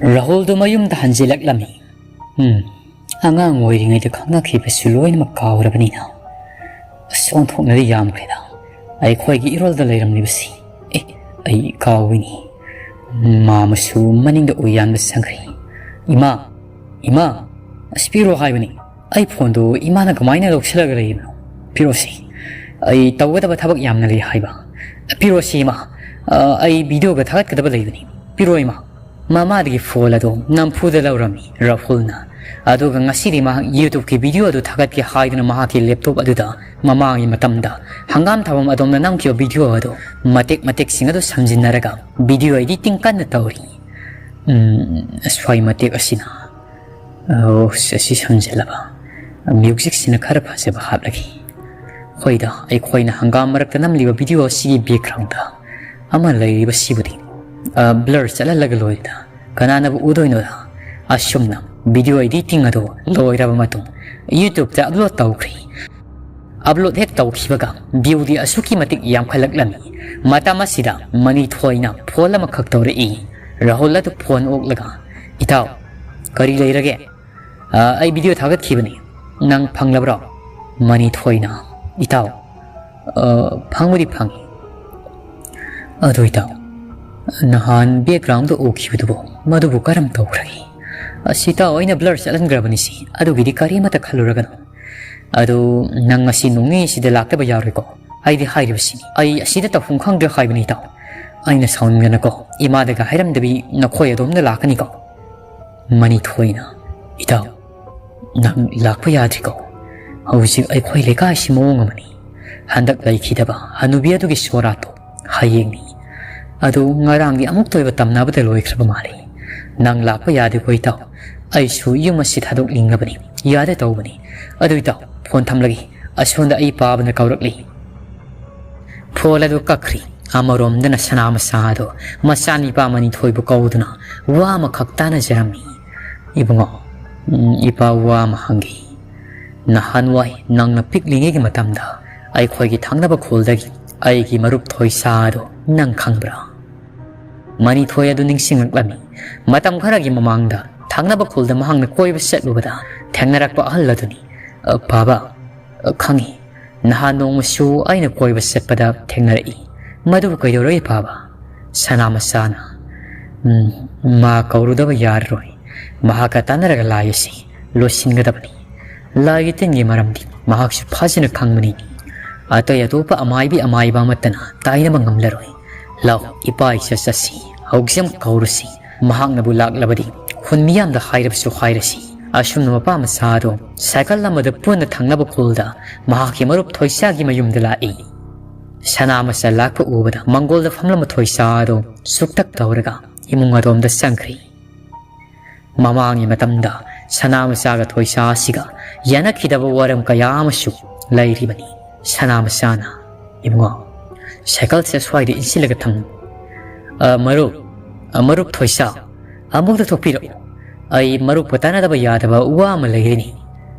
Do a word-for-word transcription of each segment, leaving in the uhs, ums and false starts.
ꯔꯥꯍꯨꯜꯗꯨ ꯃꯌꯨꯝꯗ ꯍꯟꯖꯤꯜꯂꯛꯂꯝꯃꯤ꯫ ꯎꯝ, ꯑꯉꯥꯡ ꯑꯣꯏꯔꯤꯉꯩꯗ ꯈꯪꯅꯈꯤꯕꯁꯨ ꯂꯣꯏꯅꯃꯛ ꯀꯥꯎꯔꯕꯅꯤꯅ꯫ ꯑꯁ, ꯑꯣꯟꯊꯣꯛꯅꯗꯤ ꯌꯥꯝꯈ꯭ꯔꯦꯗ꯫ ꯑꯩꯈꯣꯏꯒꯤ ꯏꯔꯣꯜꯗ ꯂꯩꯔꯝꯂꯤꯕꯁꯤ꯫ ꯑꯦ, ꯑꯩ ꯀꯥꯎꯏꯅꯤ꯫ ꯃꯥꯃꯁꯨ ꯃꯅꯤꯡꯗ ꯎꯌꯥꯟꯕ ꯆꯪꯈ꯭ꯔꯦ꯫ "ꯏꯃꯥ, ꯏꯃꯥ, ꯑꯁ, ꯄꯤꯔꯣ ꯍꯥꯏꯕꯅꯤ꯫ ꯑꯩ ꯐꯣꯟꯗꯨ ꯏꯃꯥꯅ ꯀꯃꯥꯏꯅ ꯂꯧꯁꯤꯜꯂꯒ ꯂꯩꯔꯤꯕꯅꯣ? ꯄꯤꯔꯣꯁꯤ꯫ ꯑꯩ ꯇꯧꯒꯗꯕ ꯊꯕꯛ ꯌꯥꯝꯅ ꯂꯩ ꯍꯥꯏꯕ꯫ ꯄꯤꯔꯣꯁꯤ, ꯏꯃꯥ꯫ ꯑ, ꯑꯩ ꯚꯤꯗꯤꯑꯣꯒ ꯊꯥꯒꯠꯀꯗꯕ ꯂꯩꯕꯅꯤ꯫ ꯄꯤꯔꯣ, ꯏꯃꯥ꯫" ꯃꯃꯥꯗꯒꯤ ꯐꯣꯟ ꯑꯗꯨ ꯅꯝꯐꯨꯗ ꯂꯧꯔꯝꯃꯤ ꯔꯥꯍꯨꯜꯅ꯫ ꯑꯗꯨꯒ ꯉꯁꯤꯗꯤ ꯃꯍꯥꯛ YouTubeꯀꯤ ꯚꯤꯗꯤꯑꯣ ꯑꯗꯨ ꯊꯥꯒꯠꯀꯦ ꯍꯥꯏꯗꯨꯅ ꯃꯍꯥꯛꯀꯤ ꯂꯦꯞꯇꯣꯞ ꯑꯗꯨꯗ ꯃꯃꯥꯡꯒꯤ ꯃꯇꯝꯗ ꯍꯪꯒꯥꯝ ꯊꯥꯐꯝ ꯑꯗꯣꯝꯗ ꯅꯝꯈꯤꯕ ꯚꯤꯗꯤꯑꯣ ꯑꯗꯨ ꯃꯇꯦꯛ ꯃꯇꯦꯛꯁꯤꯡ ꯑꯗꯨ ꯁꯝꯖꯤꯟꯅꯔꯒ ꯚꯤꯗꯤꯑꯣ editing ꯀꯟꯅ ꯇꯧꯔꯤ꯫ ꯎꯝ, ꯁ꯭ꯋꯥꯏ ꯃꯇꯦꯛ ꯑꯁꯤꯅ, ꯑꯣ, ꯑꯁꯤ ꯁꯝꯖꯤꯜꯂꯕ꯫ Musicꯁꯤꯅ ꯈꯔ ꯐꯖꯕ ꯍꯥꯞꯂꯒꯦ꯫ ꯍꯣꯏꯗ, ꯑꯩꯈꯣꯏꯅ ꯍꯪꯒꯥꯝ ꯃꯔꯛꯇ ꯅꯝꯂꯤꯕ ꯚꯤꯗꯤꯑꯣ ꯑꯁꯤꯒꯤ backgroundꯗ ꯑꯃ ꯂꯩꯔꯤꯕꯁꯤꯕꯨꯗꯤ, ꯑ, blur ꯆꯠꯍꯜꯂꯒ ꯂꯣꯏꯔꯦꯗ꯫ ꯀꯅꯥꯅꯕꯨ ꯎꯗꯣꯏꯅꯣꯗ? ꯑꯁꯨꯝꯅ ꯚꯤꯗꯤꯑꯣ editing ꯑꯗꯨ ꯂꯣꯏꯔꯕ ꯃꯇꯨꯡ YouTubeꯇ upload ꯇꯧꯈ꯭ꯔꯦ꯫ Upload ꯍꯦꯛ ꯇꯧꯈꯤꯕꯒ viewꯗꯤ ꯑꯁꯨꯛꯀꯤ ꯃꯇꯤꯛ ꯌꯥꯝꯈꯠꯂꯛꯂꯝꯃꯤ꯫ ꯃꯇꯝ ꯑꯁꯤꯗ ꯃꯅꯤꯊꯣꯏꯅ ꯐꯣꯟ ꯑꯃꯈꯛ ꯇꯧꯔꯛꯏ꯫ ꯔꯥꯍꯨꯜ ꯑꯗꯨ ꯐꯣꯟ ꯑꯣꯛꯂꯒ, "ꯏꯇꯥꯎ, ꯀꯔꯤ ꯂꯩꯔꯒꯦ?" "ꯑ, ꯑꯩ ꯚꯤꯗꯤꯑꯣ ꯊꯥꯒꯠꯈꯤꯕꯅꯤ꯫ ꯅꯪ ꯐꯪꯂꯕ꯭ꯔꯣ?" ꯃꯅꯤꯊꯣꯏꯅ, "ꯏꯇꯥꯎ, ꯑ, ꯐꯪꯕꯨꯗꯤ ꯐꯪꯉꯤ꯫ ꯑꯗꯨ ꯏꯇꯥꯎ, ꯅꯍꯥꯟ backgroundꯗ ꯎꯈꯤꯕꯗꯨꯕꯨ ꯃꯗꯨꯕꯨ ꯀꯔꯝ ꯇꯧꯈ꯭ꯔꯒꯦ?" "ꯑꯁ ꯏꯇꯥꯎ, ꯑꯩꯅ blur ꯆꯠꯍꯟꯈ꯭ꯔꯕꯅꯤ ꯁꯤ꯫ ꯑꯗꯨꯒꯤꯗꯤ ꯀꯔꯤꯃꯠꯇ ꯈꯜꯂꯨꯔꯒꯅꯨ꯫ ꯑꯗꯨ ꯅꯪ ꯉꯁꯤ ꯅꯣꯡꯅꯤꯁꯤꯗ ꯂꯥꯛꯇꯕ ꯌꯥꯔꯣꯏꯀꯣ? ꯑꯩꯗꯤ ꯍꯥꯏꯔꯤꯕꯁꯤꯅꯤ꯫ ꯑꯩ ꯑꯁꯤꯗ ꯇꯧꯐꯝ ꯈꯪꯗ꯭ꯔꯦ ꯍꯥꯏꯕꯅꯤ ꯏꯇꯥꯎ꯫ ꯑꯩꯅ ꯁꯥꯎꯅꯤꯡꯗꯅꯀꯣ, ꯏꯃꯥꯗꯒ ꯍꯥꯏꯔꯝꯗꯕꯤ ꯅꯈꯣꯏ ꯑꯗꯣꯝꯗ ꯂꯥꯛꯀꯅꯤꯀꯣ?" ꯃꯅꯤꯊꯣꯏꯅ, "ꯏꯇꯥꯎ, ꯅꯪ ꯂꯥꯛꯄ ꯌꯥꯗ꯭ꯔꯤꯀꯣ? ꯍꯧꯖꯤꯛ ꯑꯩꯈꯣꯏ ꯂꯩꯀꯥꯏꯁꯤ ꯃꯑꯣꯡ ꯑꯃꯅꯤ꯫ ꯍꯟꯗꯛ ꯂꯩꯈꯤꯗꯕ ꯍꯅꯨꯕꯤ ꯑꯗꯨꯒꯤ ꯁꯣꯔꯥꯠꯇꯣ ꯍꯌꯦꯡꯅꯤ꯫ ꯑꯗꯨ ꯉꯔꯥꯡꯒꯤ ꯑꯃꯨꯛꯇ ꯑꯣꯏꯕ ꯇꯝꯅꯕꯗ ꯂꯣꯏꯈ꯭ꯔꯕ ꯃꯥꯜꯂꯤ꯫ ꯅꯪ ꯂꯥꯛꯄ ꯌꯥꯗꯦꯀꯣ ꯏꯇꯥꯎ? ꯑꯩꯁꯨ ꯌꯨꯝ ꯑꯁꯤ ꯊꯥꯗꯣꯛꯅꯤꯡꯂꯕꯅꯤ꯫ ꯌꯥꯗꯦ ꯇꯧꯕꯅꯤ꯫ ꯑꯗꯨ ꯏꯇꯥꯎ, ꯐꯣꯟ ꯊꯝꯂꯒꯦ꯫ ꯑꯁꯣꯝꯗ ꯑꯩ ꯄꯥꯕꯅ ꯀꯧꯔꯛꯂꯤ꯫" ꯐꯣꯟ ꯑꯗꯨ ꯀꯛꯈ꯭ꯔꯤ꯫ ꯑꯃꯔꯣꯝꯗꯅ ꯁꯅꯥ ꯃꯆꯥ ꯑꯗꯣ ꯃꯆꯥꯅꯤꯄꯥ ꯃꯅꯤꯊꯣꯏꯕꯨ ꯀꯧꯗꯨꯅ ꯋꯥ ꯑꯃꯈꯛ ꯇꯥꯟꯅꯖꯔꯝꯃꯤ꯫ "ꯏꯕꯨꯡꯉꯣ, ꯎꯝ, ꯏꯄꯥ ꯋꯥ ꯑꯃ ꯍꯪꯒꯦ꯫ ꯅꯍꯥꯟꯋꯥꯏ ꯅꯪꯅ ꯄꯤꯛꯂꯤꯉꯩꯒꯤ ꯃꯇꯝꯗ ꯑꯩꯈꯣꯏꯒꯤ ꯊꯪꯅꯕ ꯈꯨꯜꯗꯒꯤ ꯑꯩꯒꯤ ꯃꯔꯨꯞ ꯊꯣꯏꯁꯥ ꯑꯗꯣ ꯅꯪ ꯈꯪꯕ꯭ꯔꯥ?" ꯃꯅꯤꯊꯣꯏ ꯑꯗꯨ ꯅꯤꯡꯁꯤꯡꯂꯛꯂꯝꯃꯤ꯫ ꯃꯇꯝ ꯈꯔꯒꯤ ꯃꯃꯥꯡꯗ ꯊꯪꯅꯕ ꯈꯨꯜꯗ ꯃꯍꯥꯛꯅ ꯀꯣꯏꯕ ꯆꯠꯂꯨꯕꯗ ꯊꯦꯡꯅꯔꯛꯄ ꯑꯍꯜ ꯑꯗꯨꯅꯤ꯫ "ꯑ, ꯄꯥꯕ, ꯑ, ꯈꯪꯏ, ꯅꯍꯥꯟ ꯅꯣꯡꯃꯁꯨ ꯑꯩꯅ ꯀꯣꯏꯕ ꯆꯠꯄꯗ ꯊꯦꯡꯅꯔꯛꯏ꯫ ꯃꯗꯨꯕꯨ ꯀꯩꯗꯧꯔꯒꯦ ꯄꯥꯕ?" ꯁꯅꯥ ꯃꯆꯥꯅ, "ꯎꯝ, ꯃꯥ ꯀꯧꯔꯨꯗꯕ ꯌꯥꯔꯔꯣꯏ꯫ ꯃꯍꯥꯛꯀ ꯇꯥꯟꯅꯔꯒ ꯂꯥꯏ ꯑꯁꯤ ꯂꯣꯏꯁꯤꯟꯒꯗꯕꯅꯤ꯫ ꯂꯥꯏꯒꯤ ꯇꯤꯟꯒꯤ ꯃꯔꯝꯗꯤ ꯃꯍꯥꯛꯁꯨ ꯐꯖꯅ ꯈꯪꯕꯅꯤ꯫ ꯑꯇꯩ ꯑꯇꯣꯞꯄ ꯑꯃꯥꯏꯕꯤ ꯑꯃꯥꯏꯕ ꯑꯃꯠꯇꯅ ꯇꯥꯏꯅꯕ ꯉꯝꯂꯔꯣꯏ꯫ ꯂꯥꯎ, ꯏꯄꯥ ꯏꯆꯥ ꯆꯠꯁꯤ, ꯍꯧꯖꯤꯛꯃꯛ ꯀꯧꯔꯨꯁꯤ꯫ ꯃꯍꯥꯛꯅꯕꯨ ꯂꯥꯛꯂꯕꯗꯤ ꯈꯨꯟ ꯃꯤꯌꯥꯝꯗ ꯍꯥꯏꯔꯕꯁꯨ ꯍꯥꯏꯔꯁꯤ꯫" ꯑꯁꯨꯝꯅ ꯃꯄꯥ ꯃꯆꯥ ꯑꯗꯣ ꯁꯥꯏꯀꯜ ꯑꯃꯗ ꯄꯨꯟꯅ ꯊꯪꯅꯕ ꯈꯨꯜꯗ ꯃꯍꯥꯛꯀꯤ ꯃꯔꯨꯞ ꯊꯣꯏꯁꯥꯒꯤ ꯃꯌꯨꯝꯗ ꯂꯥꯛꯏ꯫ ꯁꯅꯥ ꯃꯆꯥ ꯂꯥꯛꯄ ꯎꯕꯗ ꯃꯪꯒꯣꯜꯗ ꯐꯝꯂꯝꯕ ꯊꯣꯏꯁꯥ ꯑꯗꯣ ꯁꯨꯛꯇꯛ ꯇꯧꯔꯒ ꯏꯃꯨꯡ ꯑꯗꯣꯝꯗ ꯆꯪꯈ꯭ꯔꯤ꯫ ꯃꯃꯥꯡꯒꯤ ꯃꯇꯝꯗ ꯁꯅꯥ ꯃꯆꯥꯒ ꯊꯣꯏꯁꯥ ꯑꯁꯤꯒ ꯌꯥꯅꯈꯤꯗꯕ ꯋꯥꯔꯝ ꯀꯌꯥ ꯑꯃꯁꯨ ꯂꯩꯔꯤꯕꯅꯤ꯫ ꯁꯅꯥ ꯃꯆꯥꯅ, "ꯏꯕꯨꯡꯉꯣ, ꯁꯥꯏꯀꯜꯁꯦ ꯁ꯭ꯋꯥꯏꯗ ꯏꯟꯁꯤꯜꯂꯒ ꯊꯝꯃꯨ꯫ ꯑ, ꯃꯔꯨꯞ, ꯑ, ꯃꯔꯨꯞ ꯊꯣꯏꯁꯥ, ꯑꯃꯨꯛꯇ ꯊꯣꯛꯄꯤꯔꯛꯎ꯫ ꯑꯩ ꯃꯔꯨꯞꯀ ꯇꯥꯟꯅꯗꯕ ꯌꯥꯗꯕ ꯋꯥ ꯑꯃ ꯂꯩꯔꯤꯅꯤ꯫"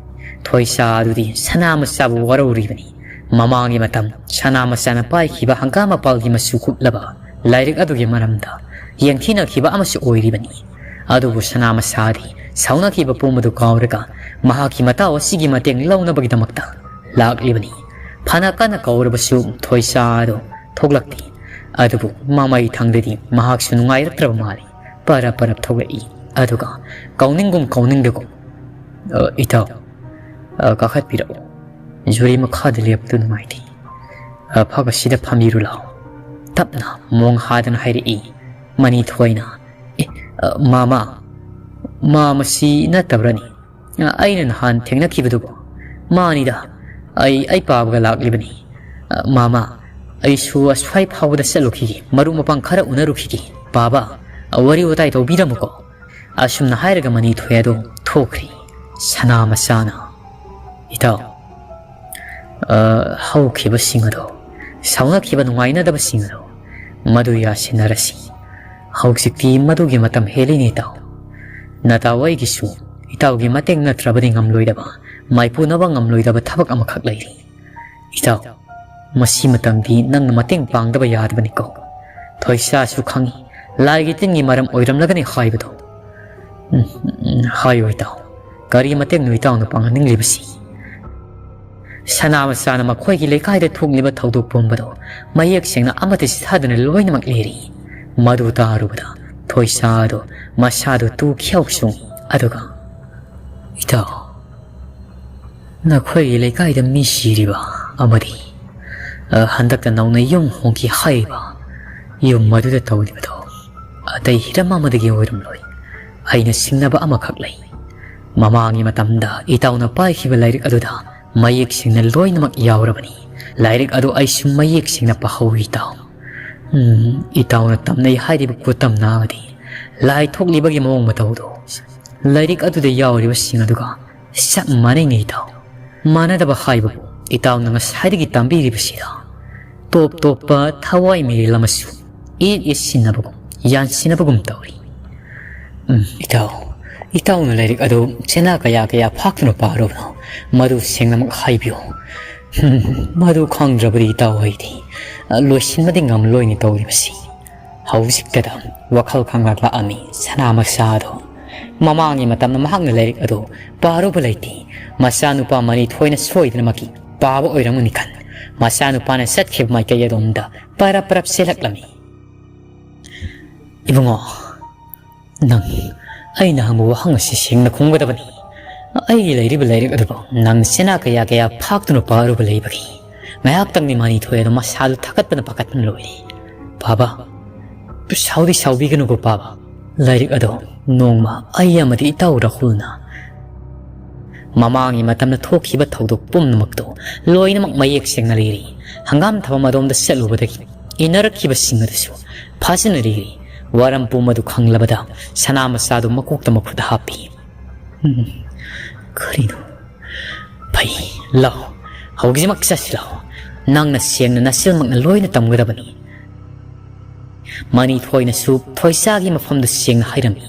ꯊꯣꯏꯁꯥ ꯑꯗꯨꯗꯤ ꯁꯅꯥ ꯃꯆꯥꯕꯨ ꯋꯥꯔꯧꯔꯤꯕꯅꯤ꯫ ꯃꯃꯥꯡꯒꯤ ꯃꯇꯝ ꯁꯅꯥ ꯃꯆꯥꯅ ꯄꯥꯏꯈꯤꯕ ꯍꯪꯒꯥꯝ ꯃꯄꯥꯜꯒꯤ ꯃꯆꯨ ꯀꯨꯞꯂꯕ ꯂꯥꯏꯔꯤꯛ ꯑꯗꯨꯒꯤ ꯃꯔꯝꯗ ꯌꯦꯡꯊꯤꯅꯈꯤꯕ ꯑꯃꯁꯨ ꯑꯣꯏꯔꯤꯕꯅꯤ꯫ ꯑꯗꯨꯕꯨ ꯁꯅꯥ ꯃꯆꯥꯗꯤ ꯁꯥꯎꯅꯈꯤꯕ ꯄꯨꯝꯕꯗꯨ ꯀꯥꯎꯔꯒ ꯃꯍꯥꯛꯀꯤ ꯃꯇꯥꯎ ꯑꯁꯤꯒꯤ ꯃꯇꯦꯡ ꯂꯧꯅꯕꯒꯤꯗꯃꯛꯇ ꯂꯥꯛꯂꯤꯕꯅꯤ꯫ ꯐꯅ ꯀꯟꯅ ꯀꯧꯔꯕꯁꯨ ꯊꯣꯏꯁꯥ ꯑꯗꯨ ꯊꯣꯛꯂꯛꯇꯦ꯫ ꯑꯗꯨꯕꯨ ꯃꯃꯩ ꯊꯪꯗꯗꯤ ꯃꯍꯥꯛꯁꯨ ꯅꯨꯡꯉꯥꯏꯔꯛꯇ꯭ꯔꯕ ꯃꯥꯜꯂꯤ꯫ ꯄꯔꯞ ꯄꯔꯞ ꯊꯣꯛꯂꯛꯏ꯫ ꯑꯗꯨꯒ ꯀꯧꯅꯤꯡꯒꯨꯝ ꯀꯧꯅꯤꯡꯗꯒꯨꯝ, "ꯑ, ꯏꯇꯥꯎ, ꯑ, ꯀꯥꯈꯠꯄꯤꯔꯛꯎ꯫ ꯖꯨꯔꯤ ꯃꯈꯥꯗ ꯂꯦꯞꯄꯗꯨ ꯅꯨꯡꯉꯥꯏꯇꯦ꯫ ꯑ, ꯐꯛ ꯑꯁꯤꯗ ꯐꯝꯕꯤꯔꯨ ꯂꯥꯎ꯫" ꯇꯞꯅ ꯃꯣꯡ ꯍꯥꯗꯅ ꯍꯥꯏꯔꯛꯏ ꯃꯅꯤꯊꯣꯏꯅ꯫ "ꯑꯦ, ꯑ, ꯃꯥꯃ, ꯃꯥ ꯃꯁꯤ ꯅꯠꯇꯕ꯭ꯔꯅꯤ? ꯑ, ꯑꯩꯅ ꯅꯍꯥꯟ ꯊꯦꯡꯅꯈꯤꯕꯗꯨꯕꯨ? ꯃꯥꯅꯤꯗ, ꯑꯩ, ꯑꯩ ꯄꯥꯕꯒ ꯂꯥꯛꯂꯤꯕꯅꯤ꯫ ꯑ, ꯃꯥꯃ, ꯑꯩꯁꯨ ꯑꯁ꯭ꯋꯥꯏ ꯐꯥꯎꯕꯗ ꯆꯠꯂꯨꯈꯤꯒꯦ, ꯃꯔꯨꯞ ꯃꯄꯥꯡ ꯈꯔ ꯎꯅꯔꯨꯈꯤꯒꯦ꯫ ꯄꯥꯕ, ꯑ, ꯋꯥꯔꯤ ꯋꯥꯇꯥꯏ ꯇꯧꯕꯤꯔꯝꯃꯨꯀꯣ꯫" ꯑꯁꯨꯝꯅ ꯍꯥꯏꯔꯒ ꯃꯅꯤꯊꯣꯏ ꯑꯗꯨ ꯊꯣꯛꯈ꯭ꯔꯤ꯫ ꯁꯅꯥ ꯃꯆꯥꯅ, "ꯏꯇꯥꯎ, ꯑ, ꯍꯧꯈꯤꯕꯁꯤꯡ ꯑꯗꯣ, ꯁꯥꯎꯅꯈꯤꯕ ꯅꯨꯡꯉꯥꯏꯅꯗꯕꯁꯤꯡ ꯑꯗꯣ, ꯃꯗꯨ ꯌꯥꯁꯤꯟꯅꯔꯁꯤ꯫ ꯍꯧꯖꯤꯛꯇꯤ ꯃꯗꯨꯒꯤ ꯃꯇꯝ ꯍꯦꯜꯂꯤꯅꯦ ꯏꯇꯥꯎ꯫ ꯅꯇꯥꯎ ꯑꯩꯒꯤꯁꯨ ꯏꯇꯥꯎꯒꯤ ꯃꯇꯦꯡ ꯅꯠꯇ꯭ꯔꯕꯗꯤ ꯉꯝꯂꯣꯏꯗꯕ, ꯃꯥꯏꯄꯨꯅꯕ ꯉꯝꯂꯣꯏꯗꯕ ꯊꯕꯛ ꯑꯃꯈꯛ ꯂꯩꯔꯤ꯫ ꯏꯇꯥꯎ, ꯃꯁꯤ ꯃꯇꯝꯗꯤ ꯅꯪꯅ ꯃꯇꯦꯡ ꯄꯥꯡꯗꯕ ꯌꯥꯗꯕꯅꯤꯀꯣ꯫ ꯊꯣꯏꯁꯥꯁꯨ ꯈꯪꯏ, ꯂꯥꯏꯒꯤ ꯇꯤꯟꯒꯤ ꯃꯔꯝ ꯑꯣꯏꯔꯝꯂꯒꯅꯤ ꯍꯥꯏꯕꯗꯣ꯫ ꯎꯝ, ꯎꯝ, ꯍꯥꯏꯌꯨ ꯏꯇꯥꯎ, ꯀꯔꯤ ꯃꯇꯦꯡꯅꯣ ꯏꯇꯥꯎꯅ ꯄꯥꯡꯍꯟꯅꯤꯡꯂꯤꯕꯁꯤ? ꯁꯅꯥ ꯃꯆꯥꯅ ꯃꯈꯣꯏꯒꯤ ꯂꯩꯀꯥꯏꯗ ꯊꯣꯛꯂꯤꯕ ꯊꯧꯗꯣꯛ ꯄꯨꯝꯕꯗꯣ ꯃꯌꯦꯛ ꯁꯦꯡꯅ ꯑꯃꯠꯇ ꯆꯤꯊꯗꯅ ꯂꯣꯏꯅꯃꯛ ꯂꯤꯔꯤ꯫ ꯃꯗꯨ ꯇꯥꯔꯨꯕꯗ ꯊꯣꯏꯁꯥꯗꯣ ꯃꯁꯥꯗꯣ ꯇꯨ ꯈ꯭ꯌꯥꯎ ꯆꯣꯡꯏ꯫ ꯑꯗꯨꯒ, "ꯏꯇꯥꯎ, ꯅꯈꯣꯏꯒꯤ ꯂꯩꯀꯥꯏꯗ ꯃꯤ ꯁꯤꯔꯤꯕ ꯑꯃꯗꯤ, ꯑ, ꯍꯟꯗꯛꯇ ꯅꯧꯅ ꯌꯨꯝ ꯍꯣꯡꯈꯤ ꯍꯥꯏꯔꯤꯕ ꯌꯨꯝ ꯑꯗꯨꯗ ꯇꯧꯔꯤꯕꯗꯣ ꯑꯇꯩ ꯍꯤꯔꯝ ꯑꯃꯗꯒꯤ ꯑꯣꯏꯔꯝꯂꯣꯏ꯫ ꯑꯩꯅ ꯁꯤꯡꯅꯕ ꯑꯃꯈꯛ ꯂꯩ꯫ ꯃꯃꯥꯡꯒꯤ ꯃꯇꯝꯗ ꯏꯇꯥꯎꯅ ꯄꯥꯏꯈꯤꯕ ꯂꯥꯏꯔꯤꯛ ꯑꯗꯨꯗ ꯃꯌꯦꯛ ꯁꯦꯡꯅ ꯂꯣꯏꯅꯃꯛ ꯌꯥꯎꯔꯕꯅꯤ꯫ ꯂꯥꯏꯔꯤꯛ ꯑꯗꯨ ꯑꯩꯁꯨ ꯃꯌꯦꯛ ꯁꯦꯡꯅ ꯄꯥꯍꯧꯏ, ꯏꯇꯥꯎ꯫ ꯎꯝ, ꯏꯇꯥꯎꯅ ꯇꯝꯅꯩ ꯍꯥꯏꯔꯤꯕ ꯈꯨꯇꯝꯅ ꯑꯃꯗꯤ ꯂꯥꯏ ꯊꯣꯛꯂꯤꯕꯒꯤ ꯃꯑꯣꯡ ꯃꯇꯧꯗꯣ ꯂꯥꯏꯔꯤꯛ ꯑꯗꯨꯗ ꯌꯥꯎꯔꯤꯕꯁꯤꯡ ꯑꯗꯨꯒ ꯆꯞ ꯃꯥꯟꯅꯩꯅꯦ, ꯏꯇꯥꯎ꯫ ꯃꯥꯟꯅꯗꯕ ꯍꯥꯏꯕꯕꯨ ꯏꯇꯥꯎꯅ ꯉꯁꯥꯏꯗꯒꯤ ꯇꯝꯕꯤꯔꯤꯕꯁꯤꯗ ꯇꯣꯞ ꯇꯣꯞꯄ ꯊꯋꯥꯏ ꯃꯤꯔꯦꯜ ꯑꯃꯁꯨ ꯏꯠ ꯏꯠ ꯁꯤꯟꯅꯕꯒꯨꯝ, ꯌꯥꯟꯁꯤꯟꯅꯕꯒꯨꯝ ꯇꯧꯔꯤ꯫ ꯎꯝ, ꯏꯇꯥꯎ, ꯏꯇꯥꯎꯅ ꯂꯥꯏꯔꯤꯛ ꯑꯗꯨ ꯆꯦꯅꯥ ꯀꯌꯥ ꯀꯌꯥ ꯐꯥꯛꯇꯨꯅ ꯄꯥꯔꯨꯕꯅꯣ? ꯃꯗꯨ ꯁꯦꯡꯅꯃꯛ ꯍꯥꯏꯕꯤꯌꯨ꯫ ꯎꯝ, ꯃꯗꯨ ꯈꯪꯗ꯭ꯔꯕꯗꯤ ꯏꯇꯥꯎ ꯑꯩꯗꯤ, ꯑ, ꯂꯣꯏꯁꯤꯟꯕꯗꯤ ꯉꯝꯂꯣꯏꯅꯦ ꯇꯧꯔꯤꯕꯁꯤ꯫ ꯍꯧꯖꯤꯛꯇꯗ ꯋꯥꯈꯜ ꯈꯪꯂꯛꯂꯛꯑꯝꯃꯤ ꯁꯅꯥ ꯃꯆꯥꯗꯣ꯫ ꯃꯃꯥꯡꯒꯤ ꯃꯇꯝꯗ ꯃꯍꯥꯛꯅ ꯂꯥꯏꯔꯤꯛ ꯑꯗꯨ ꯄꯥꯔꯨꯕ ꯂꯩꯇꯦ꯫ ꯃꯆꯥꯅꯨꯄꯥ ꯃꯅꯤꯊꯣꯏꯅ ꯁꯣꯏꯗꯅꯃꯛꯀꯤ ꯄꯥꯕ ꯑꯣꯏꯔꯝꯒꯅꯤ ꯈꯟ, ꯃꯆꯥꯅꯨꯄꯥꯅ ꯆꯠꯈꯤꯕ ꯃꯥꯏꯀꯩ ꯑꯗꯣꯝꯗ ꯄꯔꯞ ꯄꯔꯞ ꯆꯦꯜꯂꯛꯂꯝꯃꯤ꯫ "ꯏꯕꯨꯡꯉꯣ, ꯅꯪ ꯑꯩꯅ ꯍꯪꯕ ꯋꯥꯍꯪ ꯑꯁꯤ ꯁꯦꯡꯅ ꯈꯨꯝꯒꯗꯕꯅꯤ꯫ ꯑꯩꯒꯤ ꯂꯩꯔꯤꯕ ꯂꯥꯏꯔꯤꯛ ꯑꯗꯨꯕꯨ ꯅꯪ ꯆꯦꯅꯥ ꯀꯌꯥ ꯀꯌꯥ ꯐꯥꯛꯇꯨꯅ ꯄꯥꯔꯨꯕ ꯂꯩꯕꯒꯤ ꯉꯥꯏꯍꯥꯛꯇꯪꯗꯤ ꯃꯅꯤꯊꯣꯏ ꯑꯗꯨ ꯃꯁꯥꯗꯨ ꯊꯥꯒꯠꯄꯅ ꯄꯥꯈꯠꯄꯅ ꯂꯣꯏꯔꯦ꯫ ꯄꯥꯕ, ꯁꯥꯎꯗꯤ ꯁꯥꯎꯕꯤꯒꯅꯨꯀꯣ ꯄꯥꯕ꯫ ꯂꯥꯏꯔꯤꯛ ꯑꯗꯣ ꯅꯣꯡꯃ ꯑꯩ ꯑꯃꯗꯤ ꯏꯇꯥꯎ ꯔꯥꯍꯨꯜꯅ ꯃꯃꯥꯡꯒꯤ ꯃꯇꯝꯗ ꯊꯣꯛꯈꯤꯕ ꯊꯧꯗꯣꯛ ꯄꯨꯝꯅꯃꯛꯇꯣ ꯂꯣꯏꯅꯃꯛ ꯃꯌꯦꯛ ꯁꯦꯡꯅ ꯂꯩꯔꯤ꯫ ꯍꯪꯒꯥꯝ ꯊꯥꯐꯝ ꯑꯗꯣꯝꯗ ꯆꯠꯂꯨꯕꯗꯒꯤ ꯏꯟꯅꯔꯛꯈꯤꯕꯁꯤꯡ ꯑꯗꯨꯁꯨ ꯐꯖꯅ ꯂꯩꯔꯤ꯫ ꯋꯥꯔꯝ ꯄꯨꯝ ꯑꯗꯨ ꯈꯪꯂꯕꯗ ꯁꯅꯥ ꯃꯆꯥꯗꯨ ꯃꯀꯣꯛꯇ ꯃꯈꯨꯠ ꯍꯥꯞꯄꯤ꯫ ꯎꯝ, ꯀꯔꯤꯅꯣ? ꯐꯩ, ꯂꯥꯎ, ꯍꯧꯖꯤꯛꯃꯛ ꯆꯠꯁꯤ ꯂꯥꯎ꯫ ꯅꯪꯅ ꯁꯦꯡꯅ ꯅꯆꯤꯟꯃꯛꯅ ꯂꯣꯏꯅ ꯇꯝꯒꯗꯕꯅꯤ꯫ ꯃꯅꯤꯊꯣꯏꯅꯁꯨ ꯊꯣꯏꯁꯥꯒꯤ ꯃꯐꯝꯗꯨ ꯁꯦꯡꯅ ꯍꯥꯏꯔꯝꯃꯤ꯫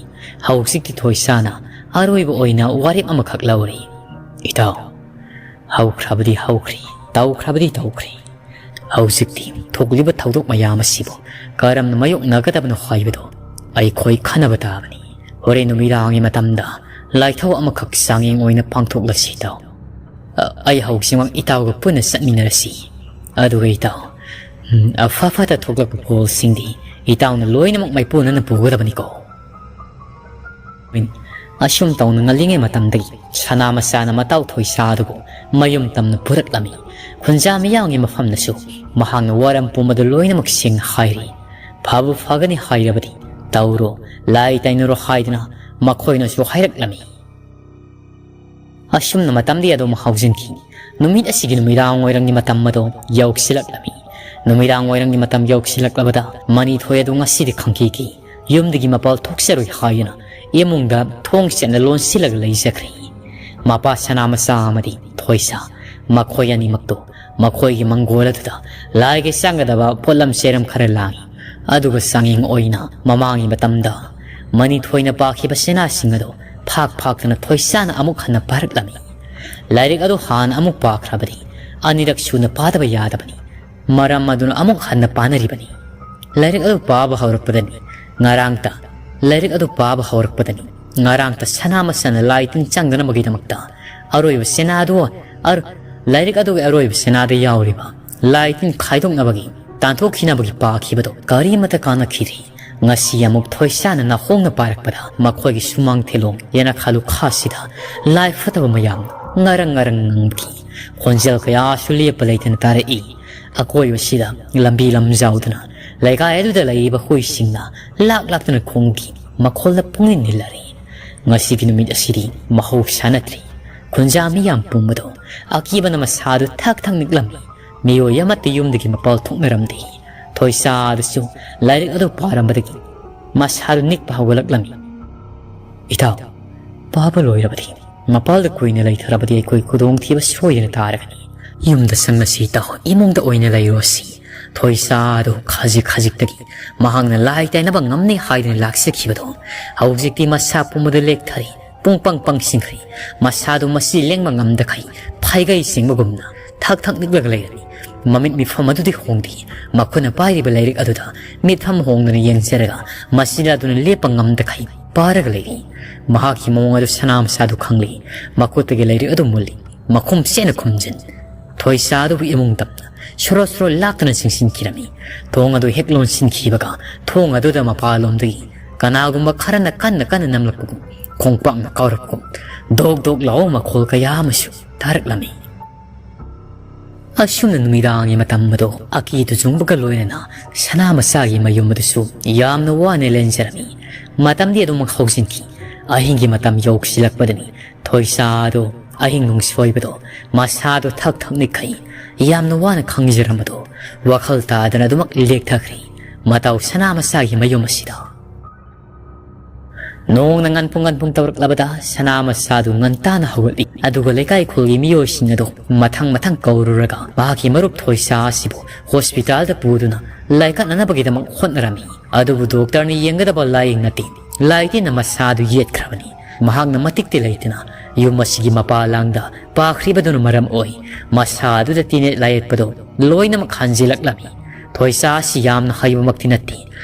ꯍꯧꯖꯤꯛꯇꯤ ꯊꯣꯏꯁꯥꯅ ꯑꯔꯣꯏꯕ ꯑꯣꯏꯅ ꯋꯥꯔꯦꯞ ꯑꯃꯈꯛ ꯂꯧꯔꯤ꯫ ꯏꯇꯥꯎ, ꯍꯧꯈ꯭ꯔꯕꯗꯤ ꯍꯧꯈ꯭ꯔꯦ, ꯇꯧꯈ꯭ꯔꯕꯗꯤ ꯇꯧꯈ꯭ꯔꯦ꯫ ꯍꯧꯖꯤꯛꯇꯤ ꯊꯣꯛꯂꯤꯕ ꯊꯧꯗꯣꯛ ꯃꯌꯥꯝ ꯑꯁꯤꯕꯨ ꯀꯔꯝꯅ ꯃꯥꯌꯣꯛꯅꯒꯗꯕꯅꯣ ꯍꯥꯏꯕꯗꯨ ꯑꯩꯈꯣꯏ ꯈꯟꯅꯕ ꯇꯥꯕꯅꯤ꯫ ꯍꯣꯔꯦꯟ ꯅꯨꯃꯤꯗꯥꯡꯒꯤ ꯃꯇꯝꯗ ꯂꯥꯏꯊꯧ ꯑꯃꯈꯛ ꯆꯥꯡꯌꯦꯡ ꯑꯣꯏꯅ ꯄꯥꯡꯊꯣꯛꯂꯁꯤ ꯏꯇꯥꯎ꯫ ꯑ, ꯑꯩ ꯍꯧꯖꯤꯛꯃꯛ ꯏꯇꯥꯎꯒ ꯄꯨꯟꯅ ꯆꯠꯃꯤꯟꯅꯔꯁꯤ꯫ ꯑꯗꯨꯒ ꯏꯇꯥꯎ, ꯎꯝ, ꯑꯐ ꯐꯠꯇ ꯊꯣꯛꯂꯛꯄ ꯄꯣꯠꯁꯤꯡꯗꯤ ꯏꯇꯥꯎꯅ ꯂꯣꯏꯅꯃꯛ ꯃꯥꯏꯄꯨꯅꯅ ꯄꯨꯒꯗꯕꯅꯤꯀꯣ꯫ ꯑꯁꯨꯝ ꯇꯧꯅ ꯉꯜꯂꯤꯉꯩ ꯃꯇꯝꯗꯒꯤ ꯁꯅꯥ ꯃꯆꯥꯅ ꯃꯇꯥꯎ ꯊꯣꯏꯁꯥ ꯑꯗꯨꯕꯨ ꯃꯌꯨꯝ ꯇꯝꯅ ꯄꯨꯔꯛꯂꯝꯃꯤ꯫ ꯈꯨꯟꯖꯥ ꯃꯤꯌꯥꯝꯒꯤ ꯃꯐꯝꯗꯁꯨ ꯃꯍꯥꯛꯅ ꯋꯥꯔꯝ ꯄꯨꯝꯕꯗꯨ ꯂꯣꯏꯅꯃꯛ ꯁꯦꯡꯅ ꯍꯥꯏꯔꯤ꯫ ꯐꯕꯨ ꯐꯒꯅꯤ ꯍꯥꯏꯔꯕꯗꯤ ꯇꯧꯔꯣ, ꯂꯥꯏ ꯇꯥꯏꯅꯔꯣ ꯍꯥꯏꯗꯨꯅ ꯃꯈꯣꯏꯅꯁꯨ ꯍꯥꯏꯔꯛꯂꯝꯃꯤ꯫ ꯑꯁꯨꯝꯅ ꯃꯇꯝꯗꯤ ꯑꯗꯨꯝ ꯍꯧꯖꯤꯟꯈꯤ꯫ ꯅꯨꯃꯤꯠ ꯑꯁꯤꯒꯤ ꯅꯨꯃꯤꯗꯥꯡ ꯋꯥꯏꯔꯝꯒꯤ ꯃꯇꯝ ꯑꯗꯨ ꯌꯧꯁꯤꯜꯂꯛꯂꯝꯃꯤ꯫ ꯅꯨꯃꯤꯗꯥꯡ ꯋꯥꯏꯔꯝꯒꯤ ꯃꯇꯝ ꯌꯧꯁꯤꯜꯂꯛꯂꯕꯗ ꯃꯅꯤꯊꯣꯏ ꯑꯗꯨ ꯉꯁꯤꯗꯤ ꯈꯪꯀꯤꯈꯤ꯫ ꯌꯨꯝꯗꯒꯤ ꯃꯄꯥꯜ ꯊꯣꯛꯆꯔꯣꯏ ꯍꯥꯏꯗꯨꯅ ꯏꯃꯨꯡꯗ ꯊꯣꯡ ꯆꯦꯠꯅ ꯂꯣꯟꯁꯤꯜꯂꯒ ꯂꯩꯖꯈ꯭ꯔꯦ꯫ ꯃꯄꯥ ꯁꯅꯥ ꯃꯆꯥ ꯑꯃꯗꯤ ꯊꯣꯏꯁꯥ, ꯃꯈꯣꯏ ꯑꯅꯤꯃꯛꯇꯨ ꯃꯈꯣꯏꯒꯤ ꯃꯪꯒꯣꯜ ꯑꯗꯨꯗ ꯂꯥꯏꯒꯤ ꯆꯪꯒꯗꯕ ꯄꯣꯠꯂꯝ ꯆꯩꯔꯝ ꯈꯔ ꯂꯥꯡꯏ꯫ ꯑꯗꯨꯒ ꯆꯥꯡꯌꯦꯡ ꯑꯣꯏꯅ ꯃꯃꯥꯡꯒꯤ ꯃꯇꯝꯗ ꯃꯅꯤꯊꯣꯏꯅ ꯄꯥꯈꯤꯕ ꯆꯦꯅꯥꯁꯤꯡ ꯑꯗꯨ ꯐꯥꯛ ꯐꯥꯛꯇꯨꯅ ꯊꯣꯏꯁꯥꯅ ꯑꯃꯨꯛ ꯍꯟꯅ ꯄꯥꯔꯛꯂꯝꯃꯤ꯫ ꯂꯥꯏꯔꯤꯛ ꯑꯗꯨ ꯍꯥꯟꯅ ꯑꯃꯨꯛ ꯄꯥꯈ꯭ꯔꯕꯗꯤ ꯑꯅꯤꯔꯛ ꯁꯨꯅ ꯄꯥꯗꯕ ꯌꯥꯗꯕꯅꯤ꯫ ꯃꯔꯝ ꯑꯗꯨꯅ ꯑꯃꯨꯛ ꯍꯟꯅ ꯄꯥꯅꯔꯤꯕꯅꯤ꯫ ꯂꯥꯏꯔꯤꯛ ꯑꯗꯨ ꯄꯥꯕ ꯍꯧꯔꯛꯄꯗꯅꯤ ꯉꯔꯥꯡꯇ, ꯂꯥꯏꯔꯤꯛ ꯑꯗꯨ ꯄꯥꯕ ꯍꯧꯔꯛꯄꯗꯅꯤ ꯉꯔꯥꯡꯇ ꯁꯅꯥ ꯃꯆꯥꯅ ꯂꯥꯏ ꯇꯤꯟ ꯆꯪꯗꯅꯕꯒꯤꯗꯃꯛꯇ ꯑꯔꯣꯏꯕ ꯆꯦꯅꯥꯗꯨ, ꯑꯔ-, ꯂꯥꯏꯔꯤꯛ ꯑꯗꯨꯒꯤ ꯑꯔꯣꯏꯕ ꯆꯦꯅꯥꯗ ꯌꯥꯎꯔꯤꯕ ꯂꯥꯏ ꯇꯤꯟ ꯈꯥꯏꯗꯣꯛꯅꯕꯒꯤ, ꯇꯥꯟꯊꯣꯛꯈꯤꯅꯕꯒꯤ ꯄꯥꯈꯤꯕꯗꯨ ꯀꯔꯤꯃꯠꯇ ꯀꯥꯟꯅꯈꯤꯗ꯭ꯔꯤ꯫ ꯉꯁꯤ ꯑꯃꯨꯛ ꯊꯣꯏꯁꯥꯅ ꯅꯥꯍꯣꯡꯅ ꯄꯥꯏꯔꯛꯄꯗ ꯃꯈꯣꯏꯒꯤ ꯁꯨꯃꯥꯡ ꯊꯦꯂꯣꯡ ꯌꯦꯅꯈꯥ ꯂꯨꯈꯥꯁꯤꯗ ꯂꯥꯏ ꯐꯠꯇꯕ ꯃꯌꯥꯝ ꯉꯔꯪ ꯉꯔꯪ ꯉꯪꯕꯒꯤ ꯈꯣꯟꯖꯦꯜ ꯀꯌꯥꯁꯨ ꯂꯦꯞꯄ ꯂꯩꯇꯅ ꯇꯥꯔꯛꯏ꯫ ꯑꯀꯣꯏꯕꯁꯤꯗ ꯂꯝꯕꯤ ꯂꯝꯖꯥꯎꯗꯨꯅ ꯂꯩꯀꯥꯏ ꯑꯗꯨꯗ ꯂꯩꯔꯤꯕ ꯍꯨꯏꯁꯤꯡꯅ ꯂꯥꯛ ꯂꯥꯛꯇꯨꯅ ꯈꯣꯡꯒꯤ ꯃꯈꯣꯜꯗ ꯄꯨꯡꯅꯤꯜ ꯅꯤꯜꯂꯔꯦ꯫ ꯉꯁꯤꯒꯤ ꯅꯨꯃꯤꯠ ꯑꯁꯤꯗꯤ ꯃꯍꯧꯁꯥ ꯅꯠꯇ꯭ꯔꯤ꯫ ꯈꯨꯟꯖꯥ ꯃꯤꯌꯥꯝ ꯄꯨꯝꯕꯗꯣ ꯑꯀꯤꯕꯅ ꯃꯁꯥꯗꯨ ꯊꯛ ꯊꯛ ꯅꯤꯛꯂꯝꯃꯤ꯫ ꯃꯤꯑꯣꯏ ꯑꯃꯠꯇ ꯌꯨꯝꯗꯒꯤ ꯃꯄꯥꯜ ꯊꯣꯛꯅꯔꯝꯗꯦ꯫ ꯊꯣꯏꯁꯥꯗꯁꯨ ꯂꯥꯏꯔꯤꯛ ꯑꯗꯨ ꯄꯥꯔꯝꯕꯗꯒꯤ ꯃꯁꯥꯗꯨ ꯅꯤꯛꯄ ꯍꯧꯒꯠꯂꯛꯂꯝꯃꯤ꯫ "ꯏꯇꯥꯎ, ꯄꯥꯕ ꯂꯣꯏꯔꯕꯗꯤ ꯃꯄꯥꯜꯗ ꯀꯨꯏꯅ ꯂꯩꯊꯔꯕꯗꯤ ꯑꯩꯈꯣꯏ ꯈꯨꯗꯣꯡꯊꯤꯕ ꯁꯣꯏꯗꯅ ꯇꯥꯔꯒꯅꯤ꯫ ꯌꯨꯝꯗ ꯆꯪꯂꯁꯤ ꯏꯇꯥꯎ, ꯏꯃꯨꯡꯗ ꯑꯣꯏꯅ ꯂꯩꯔꯣꯁꯤ꯫" ꯊꯣꯏꯁꯥꯗꯨ ꯈꯖꯤꯛ ꯈꯖꯤꯛꯇꯒꯤ ꯃꯍꯥꯛꯅ ꯂꯥꯏ ꯇꯥꯏꯅꯕ ꯉꯝꯅꯤ ꯍꯥꯏꯗꯨꯅ ꯂꯥꯛꯆꯈꯤꯕꯗꯣ ꯍꯧꯖꯤꯛꯇꯤ ꯃꯁꯥ ꯄꯨꯝꯕꯗ ꯂꯦꯛꯊꯔꯤ꯫ ꯄꯨꯡ ꯄꯪ ꯄꯪꯁꯤꯟꯈ꯭ꯔꯦ꯫ ꯃꯁꯥꯗꯨ ꯃꯁꯤ ꯂꯦꯡꯕ ꯉꯝꯗꯈꯩ ꯐꯩꯒꯩ ꯆꯤꯡꯕꯒꯨꯝꯅ ꯊꯛ ꯊꯛ ꯅꯤꯛꯂꯒ ꯂꯩꯔꯝꯃꯤ꯫ ꯃꯃꯤꯠ ꯃꯤꯐꯝ ꯑꯗꯨꯗꯤ ꯍꯣꯡꯗꯦ꯫ ꯃꯈꯨꯠꯅ ꯄꯥꯏꯔꯤꯕ ꯂꯥꯏꯔꯤꯛ ꯑꯗꯨꯗ ꯃꯤꯠꯐꯝ ꯍꯣꯡꯗꯅ ꯌꯦꯡꯖꯔꯒ ꯃꯁꯤꯗ ꯑꯗꯨꯅ ꯂꯦꯞꯄ ꯉꯝꯗꯈꯩ ꯄꯥꯔꯒ ꯂꯩꯔꯤ꯫ ꯃꯍꯥꯛꯀꯤ ꯃꯑꯣꯡ ꯑꯗꯨ ꯁꯅꯥ ꯃꯁꯥꯗꯨ ꯈꯪꯂꯤ꯫ ꯃꯈꯨꯠꯇꯒꯤ ꯂꯥꯏꯔꯤꯛ ꯑꯗꯨ ꯃꯨꯜꯂꯤ꯫ ꯃꯈꯨꯝ ꯆꯦꯠꯅ ꯈꯨꯝꯖꯤꯟ꯫ ꯊꯣꯏꯁꯥ ꯑꯗꯨꯕꯨ ꯏꯃꯨꯡ ꯇꯝꯅ ꯁꯣꯔꯣ ꯁꯣꯔꯣ ꯂꯥꯛꯇꯨꯅ ꯆꯤꯡꯁꯤꯟꯈꯤꯔꯝꯃꯤ꯫ ꯊꯣꯡ ꯑꯗꯨ ꯍꯦꯛ ꯂꯣꯟꯁꯤꯟꯈꯤꯕꯒ ꯊꯣꯡ ꯑꯗꯨꯗ ꯃꯄꯥꯟꯂꯣꯝꯗꯒꯤ ꯀꯅꯥꯒꯨꯝꯕ ꯈꯔꯅ ꯀꯟꯅ ꯀꯟꯅ ꯅꯝꯂꯛꯄꯒꯨꯝ, ꯈꯣꯡꯄꯥꯛꯅ ꯀꯥꯎꯔꯛꯄꯒꯨꯝ, ꯗꯣꯛ ꯗꯣꯛ ꯂꯥꯎꯕ ꯃꯈꯣꯜ ꯀꯌꯥ ꯑꯃꯁꯨ ꯇꯥꯔꯛꯂꯝꯃꯤ꯫ ꯑꯁꯨꯝꯅ ꯅꯨꯃꯤꯗꯥꯡꯒꯤ ꯃꯇꯝ ꯑꯗꯨ ꯑꯀꯤ ꯇꯨꯖꯨꯡꯕꯒ ꯂꯣꯏꯅꯅ ꯁꯅꯥ ꯃꯆꯥꯒꯤ ꯃꯌꯨꯝ ꯑꯗꯨꯁꯨ ꯌꯥꯝꯅ ꯋꯥꯅ ꯂꯦꯟꯖꯔꯝꯃꯤ꯫ ꯃꯇꯝꯗꯤ ꯑꯗꯨꯃꯛ ꯍꯧꯖꯤꯟꯈꯤ꯫ ꯑꯍꯤꯡꯒꯤ ꯃꯇꯝ ꯌꯧꯁꯤꯜꯂꯛꯄꯗꯅꯤ ꯊꯣꯏꯁꯥ ꯑꯗꯨ ꯑꯍꯤꯡ ꯅꯨꯡꯁꯣꯏꯕꯗꯣ ꯃꯁꯥꯗꯣ ꯊꯛ ꯊꯛ ꯅꯤꯛꯈꯩ ꯌꯥꯝꯅ ꯋꯥꯅ ꯈꯪꯖꯔꯝꯕꯗꯣ ꯋꯥꯈꯜ ꯇꯥꯗꯅ ꯑꯗꯨꯃꯛ ꯂꯦꯛꯊꯈ꯭ꯔꯦ꯫ ꯃꯇꯥꯎ ꯁꯅꯥ ꯃꯆꯥꯒꯤ ꯃꯌꯨꯝ ꯑꯁꯤꯗ꯫ ꯅꯣꯡꯅ ꯉꯟꯄꯨꯡ ꯉꯟꯄꯨꯡ ꯇꯧꯔꯛꯂꯕꯗ ꯁꯅꯥ ꯃꯆꯥꯗꯨ ꯉꯟꯇꯥꯅ ꯍꯧꯒꯠꯂꯤ꯫ ꯑꯗꯨꯒ ꯂꯩꯀꯥꯏ ꯈꯨꯜꯒꯤ ꯃꯤꯑꯣꯏꯁꯤꯡ ꯑꯗꯨ ꯃꯊꯪ ꯃꯊꯪ ꯀꯧꯔꯨꯔꯒ ꯃꯍꯥꯛꯀꯤ ꯃꯔꯨꯞ ꯊꯣꯏꯁꯥ ꯑꯁꯤꯕꯨ ꯍꯣꯁꯄꯤꯇꯥꯜꯗ ꯄꯨꯗꯨꯅ ꯂꯥꯏꯀꯠꯅꯅꯕꯒꯤꯗꯃꯛ ꯍꯣꯠꯅꯔꯝꯃꯤ꯫ ꯑꯗꯨꯕꯨ ꯗꯣꯛꯇꯔꯅ ꯌꯦꯡꯒꯗꯕ ꯂꯥꯏꯌꯦꯡ ꯅꯠꯇꯦ, ꯂꯥꯏꯇꯤꯟꯅ ꯃꯁꯥꯗꯨ ꯌꯦꯠꯈ꯭ꯔꯕꯅꯤ꯫ ꯃꯍꯥꯛꯅ ꯃꯇꯤꯛꯇꯤ ꯂꯩꯇꯅ ꯌꯨꯝ ꯑꯁꯤꯒꯤ ꯃꯄꯥꯂꯥꯡꯗ ꯄꯥꯈ꯭ꯔꯤꯕꯗꯨꯅ ꯃꯔꯝ ꯑꯣꯏ ꯃꯁꯥ ꯑꯗꯨꯗ ꯇꯤꯅꯦꯠ ꯂꯥꯏꯌꯦꯠꯄꯗꯨ ꯂꯣꯏꯅꯃꯛ ꯍꯟꯖꯤꯜꯂꯛꯂꯝꯃꯤ꯫ ꯊꯣꯏꯁꯥ ꯑꯁꯤ ꯌꯥꯝꯅ ꯍꯩꯕꯃꯛꯇꯤ ꯅꯠꯇꯦ꯫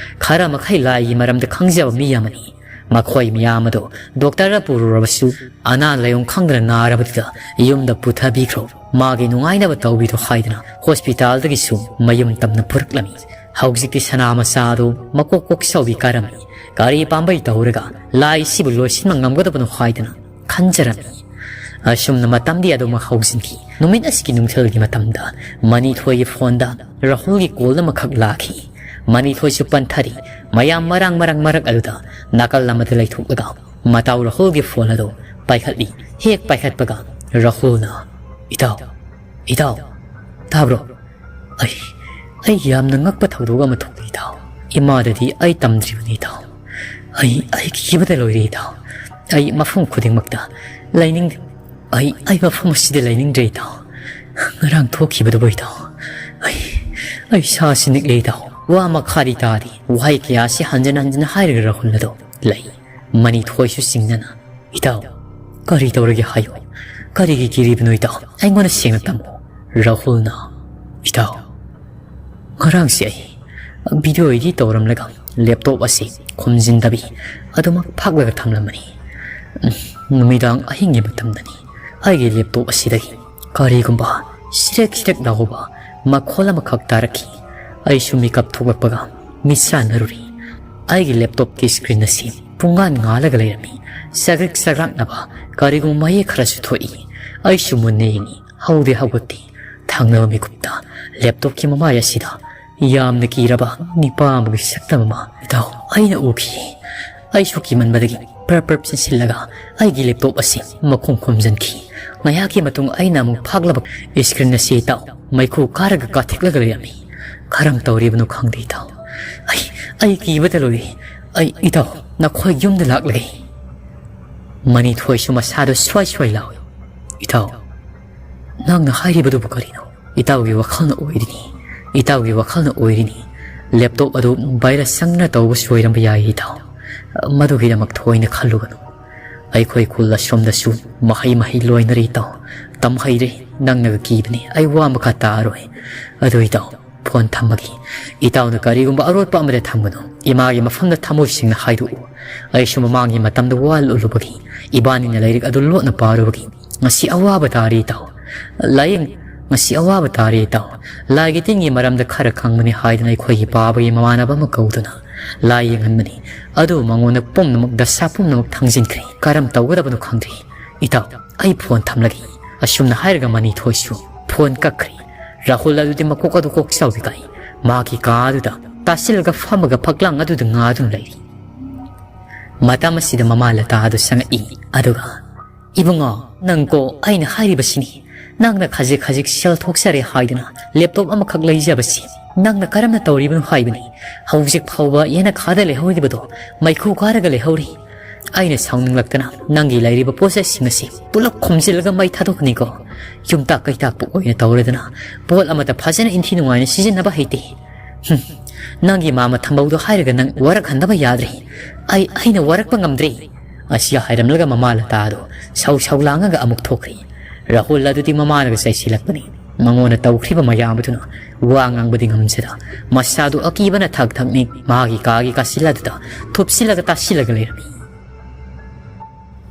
ꯈꯔ ꯃꯈꯩ ꯂꯥꯏꯒꯤ ꯃꯔꯝꯗ ꯈꯪꯖꯕ ꯃꯤ ꯑꯃꯅꯤ꯫ ꯃꯈꯣꯏ ꯃꯌꯥꯝ ꯑꯗꯨ ꯗꯣꯛꯇꯔꯗ ꯄꯨꯔꯨꯔꯕꯁꯨ ꯑꯅꯥ ꯂꯥꯏꯑꯣꯡ ꯈꯪꯗꯅ ꯅꯥꯔꯕꯗꯨꯗ ꯌꯨꯝꯗ ꯄꯨꯊꯕꯤꯈ꯭ꯔꯣ, ꯃꯥꯒꯤ ꯅꯨꯡꯉꯥꯏꯅꯕ ꯇꯧꯕꯤꯔꯣ ꯍꯥꯏꯗꯨꯅ ꯍꯣꯁꯄꯤꯇꯥꯜꯗꯒꯤꯁꯨ ꯃꯌꯨꯝ ꯇꯝꯅ ꯄꯨꯔꯛꯂꯝꯃꯤ꯫ ꯍꯧꯖꯤꯛꯇꯤ ꯁꯅꯥ ꯃꯆꯥ ꯑꯗꯨ ꯃꯀꯣꯛ ꯀꯣꯛꯆꯥꯎꯕꯤ ꯀꯥꯔꯝꯃꯤ꯫ ꯀꯔꯤ ꯄꯥꯝꯕꯩ ꯇꯧꯔꯒ ꯂꯥꯏ ꯑꯁꯤꯕꯨ ꯂꯣꯏꯁꯤꯟꯕ ꯉꯝꯒꯗꯕꯅꯣ ꯍꯥꯏꯗꯅ ꯈꯟꯖꯔꯝꯃꯤ꯫ ꯑꯁꯨꯝꯅ ꯃꯇꯝꯗꯤ ꯑꯗꯨꯃꯛ ꯍꯧꯖꯤꯟꯈꯤ꯫ ꯅꯨꯃꯤꯠ ꯑꯁꯤꯒꯤ ꯅꯨꯡꯊꯤꯜꯒꯤ ꯃꯇꯝꯗ ꯃꯅꯤꯊꯣꯏꯒꯤ ꯐꯣꯟꯗ ꯔꯥꯍꯨꯜꯒꯤ ꯀꯣꯜ ꯑꯃꯈꯛ ꯂꯥꯛꯈꯤ꯫ ꯃꯅꯤꯊꯣꯏꯁꯨ ꯄꯟꯊꯔꯤ꯫ ꯃꯌꯥꯝ ꯃꯔꯥꯡ ꯃꯔꯥꯡ ꯃꯔꯛ ꯑꯗꯨꯗ ꯅꯥꯀꯜ ꯑꯃꯗ ꯂꯩꯊꯣꯛꯂꯒ ꯃꯇꯥꯎ ꯔꯥꯍꯨꯜꯒꯤ ꯐꯣꯟ ꯑꯗꯨ ꯄꯥꯏꯈꯠꯂꯤ꯫ ꯍꯦꯛ ꯄꯥꯏꯈꯠꯄꯒ ꯔꯥꯍꯨꯜꯅ, "ꯏꯇꯥꯎ, ꯏꯇꯥꯎ, ꯇꯥꯕ꯭ꯔꯣ? ꯑꯩ, ꯑꯩ ꯌꯥꯝꯅ ꯉꯛꯄ ꯊꯧꯗꯣꯛ ꯑꯃ ꯊꯣꯛꯂꯦ ꯏꯇꯥꯎ꯫ ꯏꯃꯥꯗꯗꯤ ꯑꯩ ꯇꯝꯗ꯭ꯔꯤꯕꯅꯤ ꯏꯇꯥꯎ꯫ ꯑꯩ, ꯑꯩ ꯀꯤꯕꯗ ꯂꯣꯏꯔꯦ ꯏꯇꯥꯎ꯫ ꯑꯩ ꯃꯐꯝ ꯈꯨꯗꯤꯡꯃꯛꯇ ꯂꯩꯅꯤꯡꯗꯦ꯫ ꯑꯩ, ꯑꯩ ꯃꯐꯝ ꯑꯁꯤꯗ ꯂꯩꯅꯤꯡꯗ꯭ꯔꯦ ꯏꯇꯥꯎ꯫ ꯉꯔꯥꯡ ꯊꯣꯛꯈꯤꯕꯗꯨꯕꯨ ꯏꯇꯥꯎ꯫ ꯑꯩ, ꯑꯩ ꯁꯥꯁꯤ ꯅꯤꯛꯂꯦ ꯏꯇꯥꯎ꯫ ꯋꯥ ꯃꯈꯥꯗꯤ ꯇꯥꯗꯦ꯫ ꯋꯥꯍꯩ ꯀꯌꯥꯁꯤ ꯍꯟꯖꯤꯟ ꯍꯟꯖꯤꯟ ꯍꯥꯏꯔꯒ ꯔꯥꯍꯨꯜ ꯑꯗꯨ ꯂꯩ꯫ ꯃꯅꯤꯊꯣꯏꯁꯨ ꯆꯤꯡꯅꯅ, "ꯏꯇꯥꯎ, ꯀꯔꯤ ꯇꯧꯔꯒꯦ ꯍꯥꯏꯌꯨ꯫ ꯀꯔꯤꯒꯤ ꯀꯤꯔꯤꯕꯅꯣ ꯏꯇꯥꯎ? ꯑꯩꯉꯣꯟꯗ ꯁꯦꯡꯅ ꯇꯝꯃꯨ꯫" ꯔꯥꯍꯨꯜꯅ, ꯏꯇꯥꯎ, ꯉꯔꯥꯡꯁꯦ ꯑꯩ video edit ꯇꯧꯔꯝꯂꯒ laptop ꯑꯁꯤ ꯈꯨꯝꯖꯤꯟꯗꯕꯤ ꯑꯗꯨꯃꯛ ꯐꯥꯛꯂꯒ ꯊꯝꯂꯝꯕꯅꯤ꯫ ꯎꯝ, ꯅꯨꯃꯤꯗꯥꯡ ꯑꯍꯤꯡꯒꯤ ꯃꯇꯝꯗꯅꯤ꯫ ꯑꯩꯒꯤ laptop ꯑꯁꯤꯗꯒꯤ ꯀꯔꯤꯒꯨꯝꯕ ꯁꯤꯔꯦꯛ ꯁꯤꯔꯦꯛ ꯂꯥꯎꯕ ꯃꯈꯣꯜ ꯑꯃꯈꯛ ꯇꯥꯔꯛꯈꯤ꯫ ꯑꯩꯁꯨ ꯃꯤꯀꯞ ꯊꯣꯛꯂꯛꯄꯒ ꯃꯤꯠ ꯁꯥꯟꯅꯔꯨꯔꯤ꯫ ꯑꯩꯒꯤ laptopꯀꯤ screen ꯑꯁꯤ ꯄꯨꯡꯉꯥꯟ ꯉꯥꯜꯂꯒ ꯂꯩꯔꯝꯃꯤ꯫ ꯆꯒ꯭ꯔꯤꯛ ꯆꯒ꯭ꯔꯥꯛꯅꯕ ꯀꯔꯤꯒꯨꯝꯕ ꯃꯌꯦꯛ ꯈꯔꯁꯨ ꯊꯣꯛꯏ꯫ ꯑꯩꯁꯨ ꯃꯨꯟꯅ ꯌꯦꯡꯉꯤ꯫ ꯍꯧꯗꯦ ꯍꯧꯒꯠꯇꯦ꯫ ꯊꯪꯅꯕ ꯃꯤꯀꯨꯞꯇ laptopꯀꯤ ꯃꯃꯥꯏ ꯑꯁꯤꯗ ꯌꯥꯝꯅ ꯀꯤꯔꯕ ꯅꯤꯄꯥ ꯑꯃꯒꯤ ꯁꯛꯇꯝ ꯑꯃ, ꯏꯇꯥꯎ, ꯑꯩꯅ ꯎꯈꯤ꯫ ꯑꯩꯁꯨ ꯀꯤꯃꯟꯕꯗꯒꯤ ꯄ꯭ꯔꯞ ꯄ꯭ꯔꯞ ꯆꯦꯟꯁꯤꯜꯂꯒ ꯑꯩꯒꯤ laptop ꯑꯁꯤ ꯃꯈꯣꯡ ꯈꯨꯝꯖꯤꯟꯈꯤ꯫ ꯉꯥꯏꯍꯥꯛꯀꯤ ꯃꯇꯨꯡ ꯑꯩꯅ ꯑꯃꯨꯛ ꯐꯥꯛꯂꯕ screen ꯑꯁꯤ, ꯏꯇꯥꯎ, ꯃꯩꯈꯨ ꯀꯥꯔꯒ ꯀꯥꯊꯦꯛꯂꯒ ꯂꯩꯔꯝꯃꯤ꯫ ꯀꯔꯝ ꯇꯧꯔꯤꯕꯅꯣ ꯈꯪꯗꯦ, ꯏꯇꯥꯎ꯫ ꯑꯩ, ꯑꯩ ꯀꯤꯕꯗ ꯂꯣꯏꯔꯦ꯫ ꯑꯩ, ꯏꯇꯥꯎ, ꯅꯈꯣꯏ ꯌꯨꯝꯗ ꯂꯥꯛꯂꯒꯦ꯫ ꯃꯅꯤꯊꯣꯏꯁꯨ ꯃꯁꯥꯗꯣ ꯁ꯭ꯋꯥꯏ ꯁ꯭ꯋꯥꯏ ꯂꯥꯎꯏ꯫ ꯏꯇꯥꯎ, ꯅꯪꯅ ꯍꯥꯏꯔꯤꯕꯗꯨꯕꯨ ꯀꯔꯤꯅꯣ? ꯏꯇꯥꯎꯒꯤ ꯋꯥꯈꯜꯅ ꯑꯣꯏꯔꯤꯅꯤ꯫ ꯏꯇꯥꯎꯒꯤ ꯋꯥꯈꯜꯅ ꯑꯣꯏꯔꯤꯅꯤ꯫ Laptop ꯑꯗꯨ virus ꯆꯪꯗꯨꯅ ꯇꯧꯕꯁꯨ ꯑꯣꯏꯔꯝꯕ ꯌꯥꯏ, ꯏꯇꯥꯎ꯫ ꯃꯗꯨꯒꯤꯗꯃꯛ ꯊꯣꯏꯅ ꯈꯜꯂꯨꯒꯅꯨ꯫ ꯑꯩꯈꯣꯏ ꯈꯨꯜ ꯑꯁꯣꯝꯗꯁꯨ ꯃꯍꯩ ꯃꯍꯩ ꯂꯣꯏꯅꯔꯦ, ꯏꯇꯥꯎ꯫ ꯇꯝꯍꯩꯔꯦ, ꯅꯪꯅꯒ ꯀꯤꯕꯅꯤ꯫ ꯑꯩ ꯋꯥ ꯃꯈꯥ ꯇꯥꯔꯣꯏ꯫ ꯑꯗꯨ, ꯏꯇꯥꯎ, phone ꯊꯝꯃꯒꯦ꯫ ꯏꯇꯥꯎꯅ ꯀꯔꯤꯒꯨꯝꯕ ꯑꯔꯣꯠꯄ ꯑꯃꯗ ꯊꯝꯒꯅꯨ꯫ ꯏꯃꯥꯒꯤ ꯃꯐꯝꯗ ꯊꯃꯣꯏ ꯁꯦꯡꯅ ꯍꯥꯏꯗꯣꯛꯎ꯫ ꯑꯩꯁꯨ ꯃꯃꯥꯡꯒꯤ ꯃꯇꯝꯗ ꯋꯥ ꯂꯣꯠꯂꯨꯕꯒꯤ, ꯏꯕꯥꯅꯤꯅ ꯂꯥꯏꯔꯤꯛ ꯑꯗꯨ ꯂꯣꯠꯅ ꯄꯥꯔꯨꯕꯒꯤ ꯉꯁꯤ ꯑꯋꯥꯕ ꯇꯥꯔꯦ, ꯏꯇꯥꯎ꯫ ꯂꯥꯏꯌꯦꯡ-, ꯉꯁꯤ ꯑꯋꯥꯕ ꯇꯥꯔꯦ, ꯏꯇꯥꯎ꯫ ꯂꯥꯏꯒꯤ ꯇꯤꯟꯒꯤ ꯃꯔꯝꯗ ꯈꯔ ꯈꯪꯕꯅꯤ ꯍꯥꯏꯗꯨꯅ ꯑꯩꯈꯣꯏꯒꯤ ꯄꯥꯕꯒꯤ ꯃꯃꯥꯟꯅꯕ ꯑꯃ ꯀꯧꯗꯨꯅ ꯂꯥꯏ ꯌꯦꯡꯍꯟꯕꯅꯤ꯫ ꯑꯗꯨ ꯃꯉꯣꯟꯗ ꯄꯨꯝꯅꯃꯛ, ꯗꯁꯥ ꯄꯨꯝꯅꯃꯛ ꯊꯥꯡꯖꯤꯟꯈ꯭ꯔꯦ꯫ ꯀꯔꯝ ꯇꯧꯒꯗꯕꯅꯣ ꯈꯪꯗ꯭ꯔꯦ꯫ ꯏꯇꯥꯎ, ꯑꯩ phone ꯊꯝꯂꯒꯦ꯫ ꯑꯁꯨꯝꯅ ꯍꯥꯏꯔꯒ ꯃꯅꯤꯊꯣꯏꯁꯨ phone ꯀꯛꯈ꯭ꯔꯦ꯫ ꯔꯥꯍꯨꯜ ꯑꯗꯨꯗꯤ ꯃꯀꯣꯛ ꯑꯗꯨ ꯀꯣꯛ ꯆꯥꯎꯕꯤꯒꯥꯏ ꯃꯥꯒꯤ ꯀꯥ ꯑꯗꯨꯗ ꯇꯥꯁꯤꯜꯂꯒ ꯐꯝꯃꯒ ꯐꯛꯂꯥꯡ ꯑꯗꯨꯗ ꯉꯥꯗꯨꯅ ꯂꯩꯔꯤ꯫ ꯃꯇꯝ ꯑꯁꯤꯗ ꯃꯃꯥ ꯂꯇꯥ ꯑꯗꯨ ꯆꯪꯉꯛꯏ꯫ ꯑꯗꯨꯒ, "ꯏꯕꯨꯡꯉꯣ, ꯅꯪꯀꯣ, ꯑꯩꯅ ꯍꯥꯏꯔꯤꯕꯁꯤꯅꯤ꯫ ꯅꯪꯅ ꯈꯖꯤꯛ ꯈꯖꯤꯛ ꯁꯦꯜ ꯊꯣꯛꯆꯔꯦ ꯍꯥꯏꯗꯨꯅ laptop ꯑꯃꯈꯛ ꯂꯩꯖꯕꯁꯤ ꯅꯪꯅ ꯀꯔꯝꯅ ꯇꯧꯔꯤꯕꯅꯣ ꯍꯥꯏꯕꯅꯤ꯫ ꯍꯧꯖꯤꯛ ꯐꯥꯎꯕ ꯌꯦꯅꯈꯥꯗ ꯂꯩꯍꯧꯔꯤꯕꯗꯣ ꯃꯩꯈꯨ ꯀꯥꯔꯒ ꯂꯩꯍꯧꯔꯤ꯫ ꯑꯩꯅ ꯁꯥꯎꯅꯤꯡꯂꯛꯇꯅ ꯅꯪꯒꯤ ꯂꯩꯔꯤꯕ ꯄꯣꯠ ꯆꯩꯁꯤꯡ ꯑꯁꯤ ꯄꯨꯂꯞ ꯈꯣꯝꯖꯤꯜꯂꯒ ꯃꯩ ꯊꯥꯗꯣꯛꯀꯅꯤꯀꯣ꯫ ꯌꯨꯝꯇꯥꯛ ꯀꯩꯇꯥꯛꯄ ꯑꯣꯏꯅ ꯇꯧꯔꯗꯅ ꯄꯣꯠ ꯑꯃꯠꯇ ꯐꯖꯅ ꯏꯟꯊꯤ ꯅꯨꯡꯉꯥꯏꯅ ꯁꯤꯖꯤꯟꯅꯕ ꯍꯩꯇꯦ꯫ ꯍꯨꯝ, ꯅꯪꯒꯤ ꯃꯥꯃ ꯊꯝꯕꯧꯗꯣ ꯍꯥꯏꯔꯒ ꯅꯪ ꯋꯥꯔꯛꯍꯟꯗꯕ ꯌꯥꯗ꯭ꯔꯦ꯫ ꯑꯩ, ꯑꯩꯅ ꯋꯥꯔꯛꯄ ꯉꯝꯗ꯭ꯔꯦ꯫" ꯑꯁꯤ ꯍꯥꯏꯔꯝꯂꯒ ꯃꯃꯥ ꯂꯇꯥꯗꯣ ꯁꯧ ꯁꯧ ꯂꯥꯡꯉꯒ ꯑꯃꯨꯛ ꯊꯣꯛꯈ꯭ꯔꯦ꯫ ꯔꯥꯍꯨꯜ ꯑꯗꯨꯗꯤ ꯃꯃꯥꯅꯒ ꯆꯩꯁꯤꯜꯂꯛꯄꯅꯤ꯫ ꯃꯉꯣꯟꯗ ꯇꯧꯈ꯭ꯔꯤꯕ ꯃꯌꯥꯝ ꯑꯗꯨꯅ ꯋꯥ ꯉꯥꯡꯕꯗꯤ ꯉꯝꯖꯗ, ꯃꯁꯥꯗꯨ ꯑꯀꯤꯕꯅ ꯊꯛ ꯊꯛ ꯅꯤꯛ ꯃꯍꯥꯛꯀꯤ ꯀꯥꯒꯤ ꯀꯥꯆꯤꯜ ꯑꯗꯨꯗ ꯊꯨꯞꯁꯤꯜꯂꯒ ꯇꯥꯁꯤꯜꯂꯒ ꯂꯩꯔꯝꯃꯤ꯫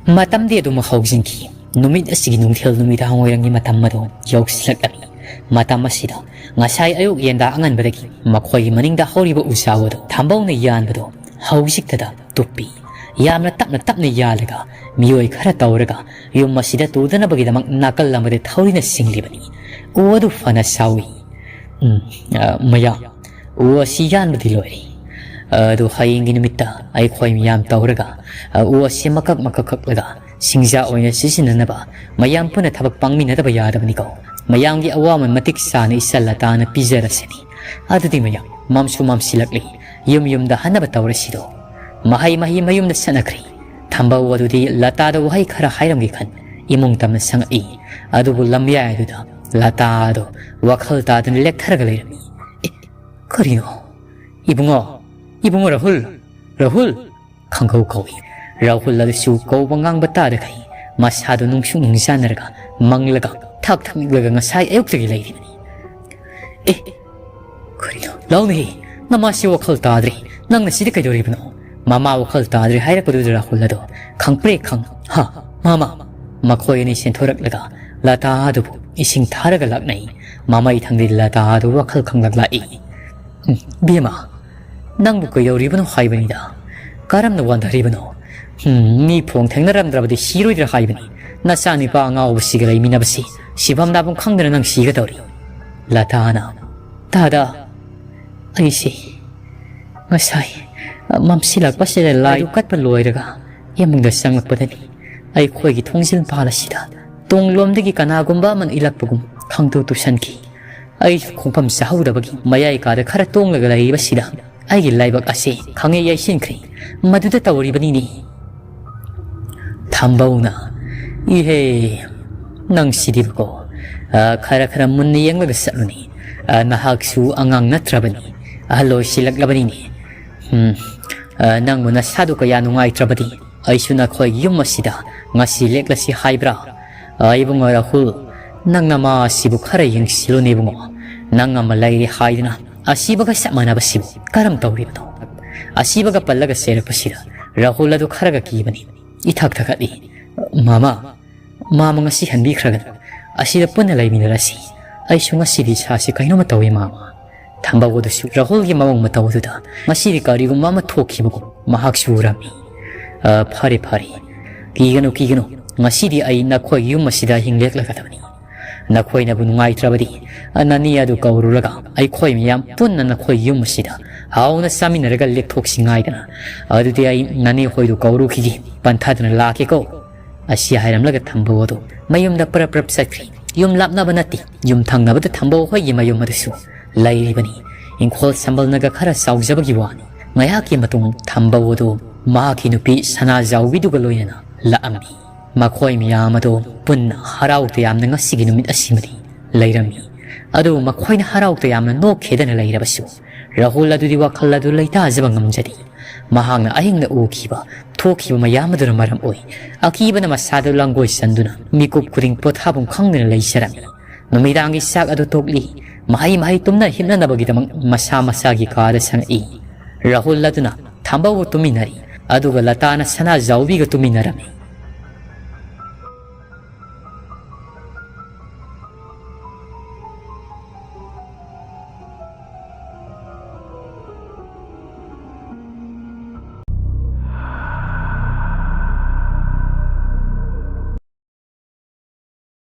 ꯃꯇꯝꯗꯤ ꯑꯗꯨꯃꯛ ꯍꯧꯖꯤꯟꯈꯤ꯫ ꯅꯨꯃꯤꯠ ꯑꯁꯤꯒꯤ ꯅꯨꯡꯊꯤꯜ ꯅꯨꯃꯤꯗꯥꯡ ꯋꯥꯏꯔꯝꯒꯤ ꯃꯇꯝ ꯑꯗꯨ ꯌꯧꯁꯤꯜꯂꯛꯂꯝꯃꯤ꯫ ꯃꯇꯝ ꯑꯁꯤꯗ ꯉꯁꯥꯏ ꯑꯌꯨꯛ ꯌꯦꯟꯗꯥ ꯑꯉꯟꯕꯗꯒꯤ ꯃꯈꯣꯏꯒꯤ ꯃꯅꯤꯡꯗ ꯍꯧꯔꯤꯕ ꯎꯖꯥꯎ ꯑꯗꯨ ꯊꯝꯕꯧꯅ ꯌꯥꯟꯕꯗꯨ ꯍꯧꯖꯤꯛꯇꯗ ꯇꯨꯞꯄꯤ꯫ ꯌꯥꯝꯅ ꯇꯞꯅ ꯇꯞꯅ ꯌꯥꯜꯂꯒ ꯃꯤꯑꯣꯏ ꯈꯔ ꯇꯧꯔꯒ ꯌꯨꯝ ꯑꯁꯤꯗ ꯇꯨꯗꯅꯕꯒꯤꯗꯃꯛ ꯅꯥꯀꯜ ꯑꯃꯗ ꯊꯧꯔꯤꯅ ꯆꯤꯡꯂꯤꯕꯅꯤ꯫ ꯎ ꯑꯗꯨ ꯐꯅ ꯁꯥꯎꯏ꯫ ꯎꯝ, ꯑ, ꯃꯌꯥꯝ, ꯎ ꯑꯁꯤ ꯌꯥꯟꯕꯗꯤ ꯂꯣꯏꯔꯦ꯫ ꯑꯗꯨ ꯍꯌꯦꯡꯒꯤ ꯅꯨꯃꯤꯠꯇ ꯑꯩꯈꯣꯏ ꯃꯤꯌꯥꯝ ꯇꯧꯔꯒ, ꯑ, ꯎ ꯑꯁꯤ ꯃꯀꯛ ꯃꯀꯛ ꯀꯛꯂꯒ ꯁꯤꯡꯖꯥ ꯑꯣꯏꯅ ꯁꯤꯖꯤꯟꯅꯅꯕ ꯃꯌꯥꯝ ꯄꯨꯟꯅ ꯊꯕꯛ ꯄꯥꯡꯃꯤꯟꯅꯗꯕ ꯌꯥꯗꯕꯅꯤꯀꯣ꯫ ꯃꯌꯥꯝꯒꯤ ꯑꯋꯥꯃꯟ ꯃꯇꯤꯛ ꯆꯥꯅ ꯏꯆꯜ ꯂꯇꯥꯅ ꯄꯤꯖꯔꯁꯤꯅꯤ꯫ ꯑꯗꯨꯗꯤ ꯃꯌꯥꯝ, ꯃꯝꯁꯨ ꯃꯝꯁꯤꯜꯂꯛꯂꯤ꯫ ꯌꯨꯝ ꯌꯨꯝꯗ ꯍꯟꯅꯕ ꯇꯧꯔꯁꯤꯗꯣ꯫ ꯃꯍꯩ ꯃꯍꯩ ꯃꯌꯨꯝꯗ ꯆꯠꯅꯈ꯭ꯔꯦ꯫ ꯊꯝꯕꯧ ꯑꯗꯨꯗꯤ ꯂꯇꯥꯗ ꯋꯥꯍꯩ ꯈꯔ ꯍꯥꯏꯔꯝꯒꯦ ꯈꯟ ꯏꯃꯨꯡ ꯇꯝꯅ ꯆꯪꯉꯛꯏ꯫ ꯑꯗꯨꯕꯨ ꯂꯝꯌꯥꯏ ꯑꯗꯨꯗ ꯂꯇꯥ ꯑꯗꯨ ꯋꯥꯈꯜ ꯇꯥꯗꯅ ꯂꯦꯛꯊꯔꯒ ꯂꯩꯔꯝꯃꯤ꯫ "ꯑꯦ, ꯀꯔꯤꯅꯣ? ꯏꯕꯨꯡꯉꯣ, ꯏꯕꯨꯡꯉꯣ ꯔꯥꯍꯨꯜ, ꯔꯥꯍꯨꯜ!" ꯈꯪꯍꯧ ꯀꯧꯏ꯫ ꯔꯥꯍꯨꯜ ꯑꯗꯨꯁꯨ ꯀꯧꯕ ꯉꯥꯡꯕ ꯇꯥꯗꯈꯩ ꯃꯁꯥꯗꯨ ꯅꯨꯡꯁꯨꯛ ꯅꯨꯡꯖꯥꯅꯔꯒ ꯃꯪꯂꯒ ꯊꯛ ꯊꯛ ꯅꯤꯛꯂꯒ ꯉꯁꯥꯏ ꯑꯌꯨꯛꯇꯒꯤ ꯂꯩꯔꯤꯕꯅꯤ꯫ "ꯑꯦ, ꯀꯔꯤꯅꯣ? ꯂꯥꯎꯅꯦꯍꯦ! ꯅꯃꯥꯁꯤ ꯋꯥꯈꯜ ꯇꯥꯗ꯭ꯔꯦ꯫ ꯅꯪꯅ ꯁꯤꯗ ꯀꯩꯗꯧꯔꯤꯕꯅꯣ?" ꯃꯃꯥ ꯋꯥꯈꯜ ꯇꯥꯗ꯭ꯔꯦ ꯍꯥꯏꯔꯛꯄꯗꯨꯗ ꯔꯥꯍꯨꯜ ꯑꯗꯣ ꯈꯪꯄ꯭ꯔꯦꯛ ꯈꯪ, "ꯍꯥ, ꯃꯃꯥ!" ꯃꯈꯣꯏ ꯑꯅꯤ ꯆꯦꯟꯊꯣꯔꯛꯂꯒ ꯂꯇꯥ ꯑꯗꯨꯕꯨ ꯏꯁꯤꯡ ꯊꯥꯔꯒ ꯂꯥꯛꯅꯩ꯫ ꯃꯃꯩ ꯊꯪꯗꯤ ꯂꯇꯥ ꯑꯗꯨ ꯋꯥꯈꯜ ꯈꯪꯂꯛ ꯂꯥꯛꯏ꯫ "ꯎꯝ, ꯕꯦꯝꯃ, ꯅꯪꯕꯨ ꯀꯩꯗꯧꯔꯤꯕꯅꯣ ꯍꯥꯏꯕꯅꯤꯗ? ꯀꯔꯝꯅ ꯋꯥꯟꯊꯔꯤꯕꯅꯣ? ꯎꯝ, ꯃꯤ ꯐꯣꯡ ꯊꯦꯡꯅꯔꯝꯗ꯭ꯔꯕꯗꯤ ꯁꯤꯔꯣꯏꯗ꯭ꯔꯥ ꯍꯥꯏꯕꯅꯤ꯫ ꯅꯆꯥꯅꯤꯄꯥ ꯑꯉꯥꯎꯕꯁꯤꯒ ꯂꯩꯃꯤꯟꯅꯕꯁꯤ ꯁꯤꯐꯝ ꯅꯥꯐꯝ ꯈꯪꯗꯅ ꯅꯪ ꯁꯤꯒꯗꯧꯔꯤ꯫" ꯂꯇꯥꯅ, "ꯇꯥꯗ, ꯑꯩꯁꯦ ꯉꯁꯥꯏ ꯃꯝꯁꯤꯜꯂꯛꯄꯁꯤꯗ ꯂꯥꯏꯗꯨ ꯀꯠꯄ ꯂꯣꯏꯔꯒ ꯏꯃꯨꯡꯗ ꯆꯪꯂꯛꯄꯗꯅꯤ ꯑꯩꯈꯣꯏꯒꯤ ꯊꯣꯡꯖꯤꯜ ꯃꯄꯥꯜ ꯑꯁꯤꯗ ꯇꯨꯡꯂꯣꯝꯗꯒꯤ ꯀꯅꯥꯒꯨꯝꯕ ꯑꯃꯅ ꯏꯜꯂꯛꯄꯒꯨꯝ ꯈꯪꯇꯨ ꯇꯨꯁꯟꯈꯤ꯫ ꯑꯩꯁꯨ ꯈꯣꯡꯐꯝ ꯆꯥꯍꯧꯗꯕꯒꯤ ꯃꯌꯥꯏ ꯀꯥꯗ ꯈꯔ ꯇꯣꯡꯂꯒ ꯂꯩꯔꯤꯕꯁꯤꯗ ꯑꯩꯒꯤ ꯂꯥꯏꯕꯛ ꯑꯁꯦ ꯈꯪꯌꯩ ꯌꯩꯁꯤꯟꯈ꯭ꯔꯦ꯫ ꯃꯗꯨꯗ ꯇꯧꯔꯤꯕꯅꯤꯅꯦ꯫" ꯊꯝꯕꯧꯅ, "ꯏꯍꯦ, ꯅꯪ ꯁꯤꯗꯤꯕꯀꯣ꯫ ꯑ, ꯈꯔ ꯈꯔ ꯃꯨꯟꯅ ꯌꯦꯡꯂꯒ ꯆꯠꯂꯨꯅꯦ꯫ ꯑ, ꯅꯍꯥꯛꯁꯨ ꯑꯉꯥꯡ ꯅꯠꯇ꯭ꯔꯕꯅꯤ, ꯑꯍꯜ ꯑꯣꯏꯁꯤꯜꯂꯛꯂꯕꯅꯤꯅꯦ꯫ ꯎꯝ, ꯑ, ꯅꯪꯕꯨ ꯅꯁꯥꯗꯨ ꯀꯌꯥ ꯅꯨꯡꯉꯥꯏꯇ꯭ꯔꯕꯗꯤ ꯑꯩꯁꯨ ꯅꯈꯣꯏꯒꯤ ꯌꯨꯝ ꯑꯁꯤꯗ ꯉꯁꯤ ꯂꯦꯛꯂꯁꯤ ꯍꯥꯏꯕ꯭ꯔꯥ? ꯑ, ꯏꯕꯨꯡꯉꯣ ꯔꯥꯍꯨꯜ, "ꯅꯪ ꯅꯃꯥ ꯑꯁꯤꯕꯨ ꯈꯔ ꯌꯦꯡꯁꯤꯜꯂꯨꯅꯦ ꯏꯕꯨꯡꯉꯣ꯫ ꯅꯪ ꯑꯃ ꯂꯩꯔꯦ ꯍꯥꯏꯗꯨꯅ ꯑꯁꯤꯕꯒ ꯆꯞ ꯃꯥꯟꯅꯕꯁꯤꯕꯨ ꯀꯔꯝ ꯇꯧꯔꯤꯕꯅꯣ?" ꯑꯁꯤꯕꯒ ꯄꯜꯂꯒ ꯆꯦꯔꯛꯄꯁꯤꯗ ꯔꯥꯍꯨꯜ ꯑꯗꯨ ꯈꯔꯒ ꯀꯤꯕꯅꯤ꯫ ꯏꯊꯛ ꯊꯛꯀꯠꯂꯤ꯫ "ꯃꯃꯥ, ꯃꯥꯃ ꯉꯁꯤ ꯍꯟꯕꯤꯈ꯭ꯔꯒꯅꯨ꯫ ꯑꯁꯤꯗ ꯄꯨꯟꯅ ꯂꯩꯃꯤꯟꯅꯔꯁꯤ꯫ ꯑꯩꯁꯨ ꯉꯁꯤꯗꯤ ꯏꯁꯥꯁꯤ ꯀꯩꯅꯣꯝꯃ ꯇꯧꯏ, ꯃꯥꯃ꯫" ꯊꯝꯕꯧ ꯑꯗꯨꯁꯨ ꯔꯥꯍꯨꯜꯒꯤ ꯃꯑꯣꯡ ꯃꯇꯧ ꯑꯗꯨꯗ ꯉꯁꯤꯗꯤ ꯀꯔꯤꯒꯨꯝꯕ ꯑꯃ ꯊꯣꯛꯈꯤꯕꯒꯨꯝ ꯃꯍꯥꯛꯁꯨ ꯎꯔꯝꯃꯤ꯫ "ꯑ, ꯐꯔꯦ, ꯐꯔꯦ꯫ ꯀꯤꯒꯅꯨ, ꯀꯤꯒꯅꯨ꯫ ꯉꯁꯤꯗꯤ ꯑꯩ ꯅꯈꯣꯏꯒꯤ ꯌꯨꯝ ꯑꯁꯤꯗ ꯑꯍꯤꯡ ꯂꯦꯛꯂꯒꯗꯕꯅꯤ꯫ ꯅꯈꯣꯏꯅꯕꯨ ꯅꯨꯡꯉꯥꯏꯇ꯭ꯔꯕꯗꯤ, ꯑ, ꯅꯅꯦ ꯑꯗꯨ ꯀꯧꯔꯨꯔꯒ ꯑꯩꯈꯣꯏ ꯃꯌꯥꯝ ꯄꯨꯟꯅ ꯅꯈꯣꯏ ꯌꯨꯝ ꯑꯁꯤꯗ ꯍꯥꯎꯅ ꯆꯥꯃꯤꯟꯅꯔꯒ ꯂꯦꯛꯊꯣꯛꯁꯤ ꯉꯥꯏꯗꯅ꯫ ꯑꯗꯨꯗꯤ ꯑꯩ ꯅꯅꯦ ꯍꯣꯏꯗꯨ ꯀꯧꯔꯨꯈꯤꯒꯦ꯫ ꯄꯟꯊꯥꯗꯨꯅ ꯂꯥꯛꯀꯦꯀꯣ꯫" ꯑꯁꯤ ꯍꯥꯏꯔꯝꯂꯒ ꯊꯝꯕꯧ ꯑꯗꯨ ꯃꯌꯨꯝꯗ ꯄ꯭ꯔꯞ ꯄ꯭ꯔꯞ ꯆꯠꯈ꯭ꯔꯤ꯫ ꯌꯨꯝ ꯂꯥꯞꯅꯕ ꯅꯠꯇꯦ, ꯌꯨꯝ ꯊꯪꯅꯕꯗ ꯊꯝꯕꯧ ꯍꯣꯏꯒꯤ ꯃꯌꯨꯝ ꯑꯗꯨꯁꯨ ꯂꯩꯔꯤꯕꯅꯤ꯫ ꯏꯪꯈꯣꯜ ꯁꯝꯕꯜꯅꯒ ꯈꯔ ꯆꯥꯎꯖꯕꯒꯤ ꯋꯥꯅꯤ꯫ ꯉꯥꯏꯍꯥꯛꯀꯤ ꯃꯇꯨꯡ ꯊꯝꯕꯧ ꯑꯗꯨ ꯃꯍꯥꯛꯀꯤ ꯅꯨꯄꯤ ꯁꯅꯥꯖꯥꯎꯕꯤꯗꯨꯒ ꯂꯣꯏꯅꯅ ꯂꯥꯛꯑꯝꯃꯤ꯫ ꯃꯈꯣꯏ ꯃꯌꯥꯝ ꯑꯗꯨ ꯄꯨꯟꯅ ꯍꯔꯥꯎ ꯇꯌꯥꯝꯅ ꯉꯁꯤꯒꯤ ꯅꯨꯃꯤꯠ ꯑꯁꯤꯃꯗꯤ ꯂꯩꯔꯝꯃꯤ꯫ ꯑꯗꯨꯕꯨ ꯃꯈꯣꯏꯅ ꯍꯔꯥꯎ ꯇꯌꯥꯝꯅ ꯅꯣꯛꯈꯤꯗꯅ ꯂꯩꯔꯕꯁꯨ, ꯔꯥꯍꯨꯜ ꯑꯗꯨꯗꯤ ꯋꯥꯈꯜ ꯑꯗꯨ ꯂꯩꯇꯥꯖꯕ ꯉꯝꯖꯗꯦ꯫ ꯃꯍꯥꯛꯅ ꯑꯍꯤꯡꯗ ꯎꯈꯤꯕ, ꯊꯣꯛꯈꯤꯕ ꯃꯌꯥꯝ ꯑꯗꯨꯅ ꯃꯔꯝ ꯑꯣꯏ, ꯑꯀꯤꯕꯅ ꯃꯁꯥꯗꯨ ꯂꯥꯡꯒꯣꯏ ꯆꯟꯗꯨꯅ ꯃꯤꯀꯨꯞ ꯈꯨꯗꯤꯡ ꯄꯣꯊꯥꯐꯝ ꯈꯪꯗꯅ ꯂꯩꯖꯔꯝꯃꯤ꯫ ꯅꯨꯃꯤꯗꯥꯡꯒꯤ ꯆꯥꯛ ꯑꯗꯨ ꯇꯣꯛꯂꯤ꯫ ꯃꯍꯩ ꯃꯍꯩ ꯇꯨꯝꯅ ꯍꯤꯞꯅꯅꯕꯒꯤꯗꯃꯛ ꯃꯁꯥ ꯃꯁꯥꯒꯤ ꯀꯥꯗ ꯆꯪꯉꯛꯏ꯫ ꯔꯥꯍꯨꯜ ꯑꯗꯨꯅ ꯊꯝꯕꯧꯒ ꯇꯨꯃꯤꯟꯅꯔꯤ, ꯑꯗꯨꯒ ꯂꯇꯥꯅ ꯁꯅꯥꯖꯥꯎꯕꯤꯒ ꯇꯨꯃꯤꯟꯅꯔꯝꯃꯤ꯫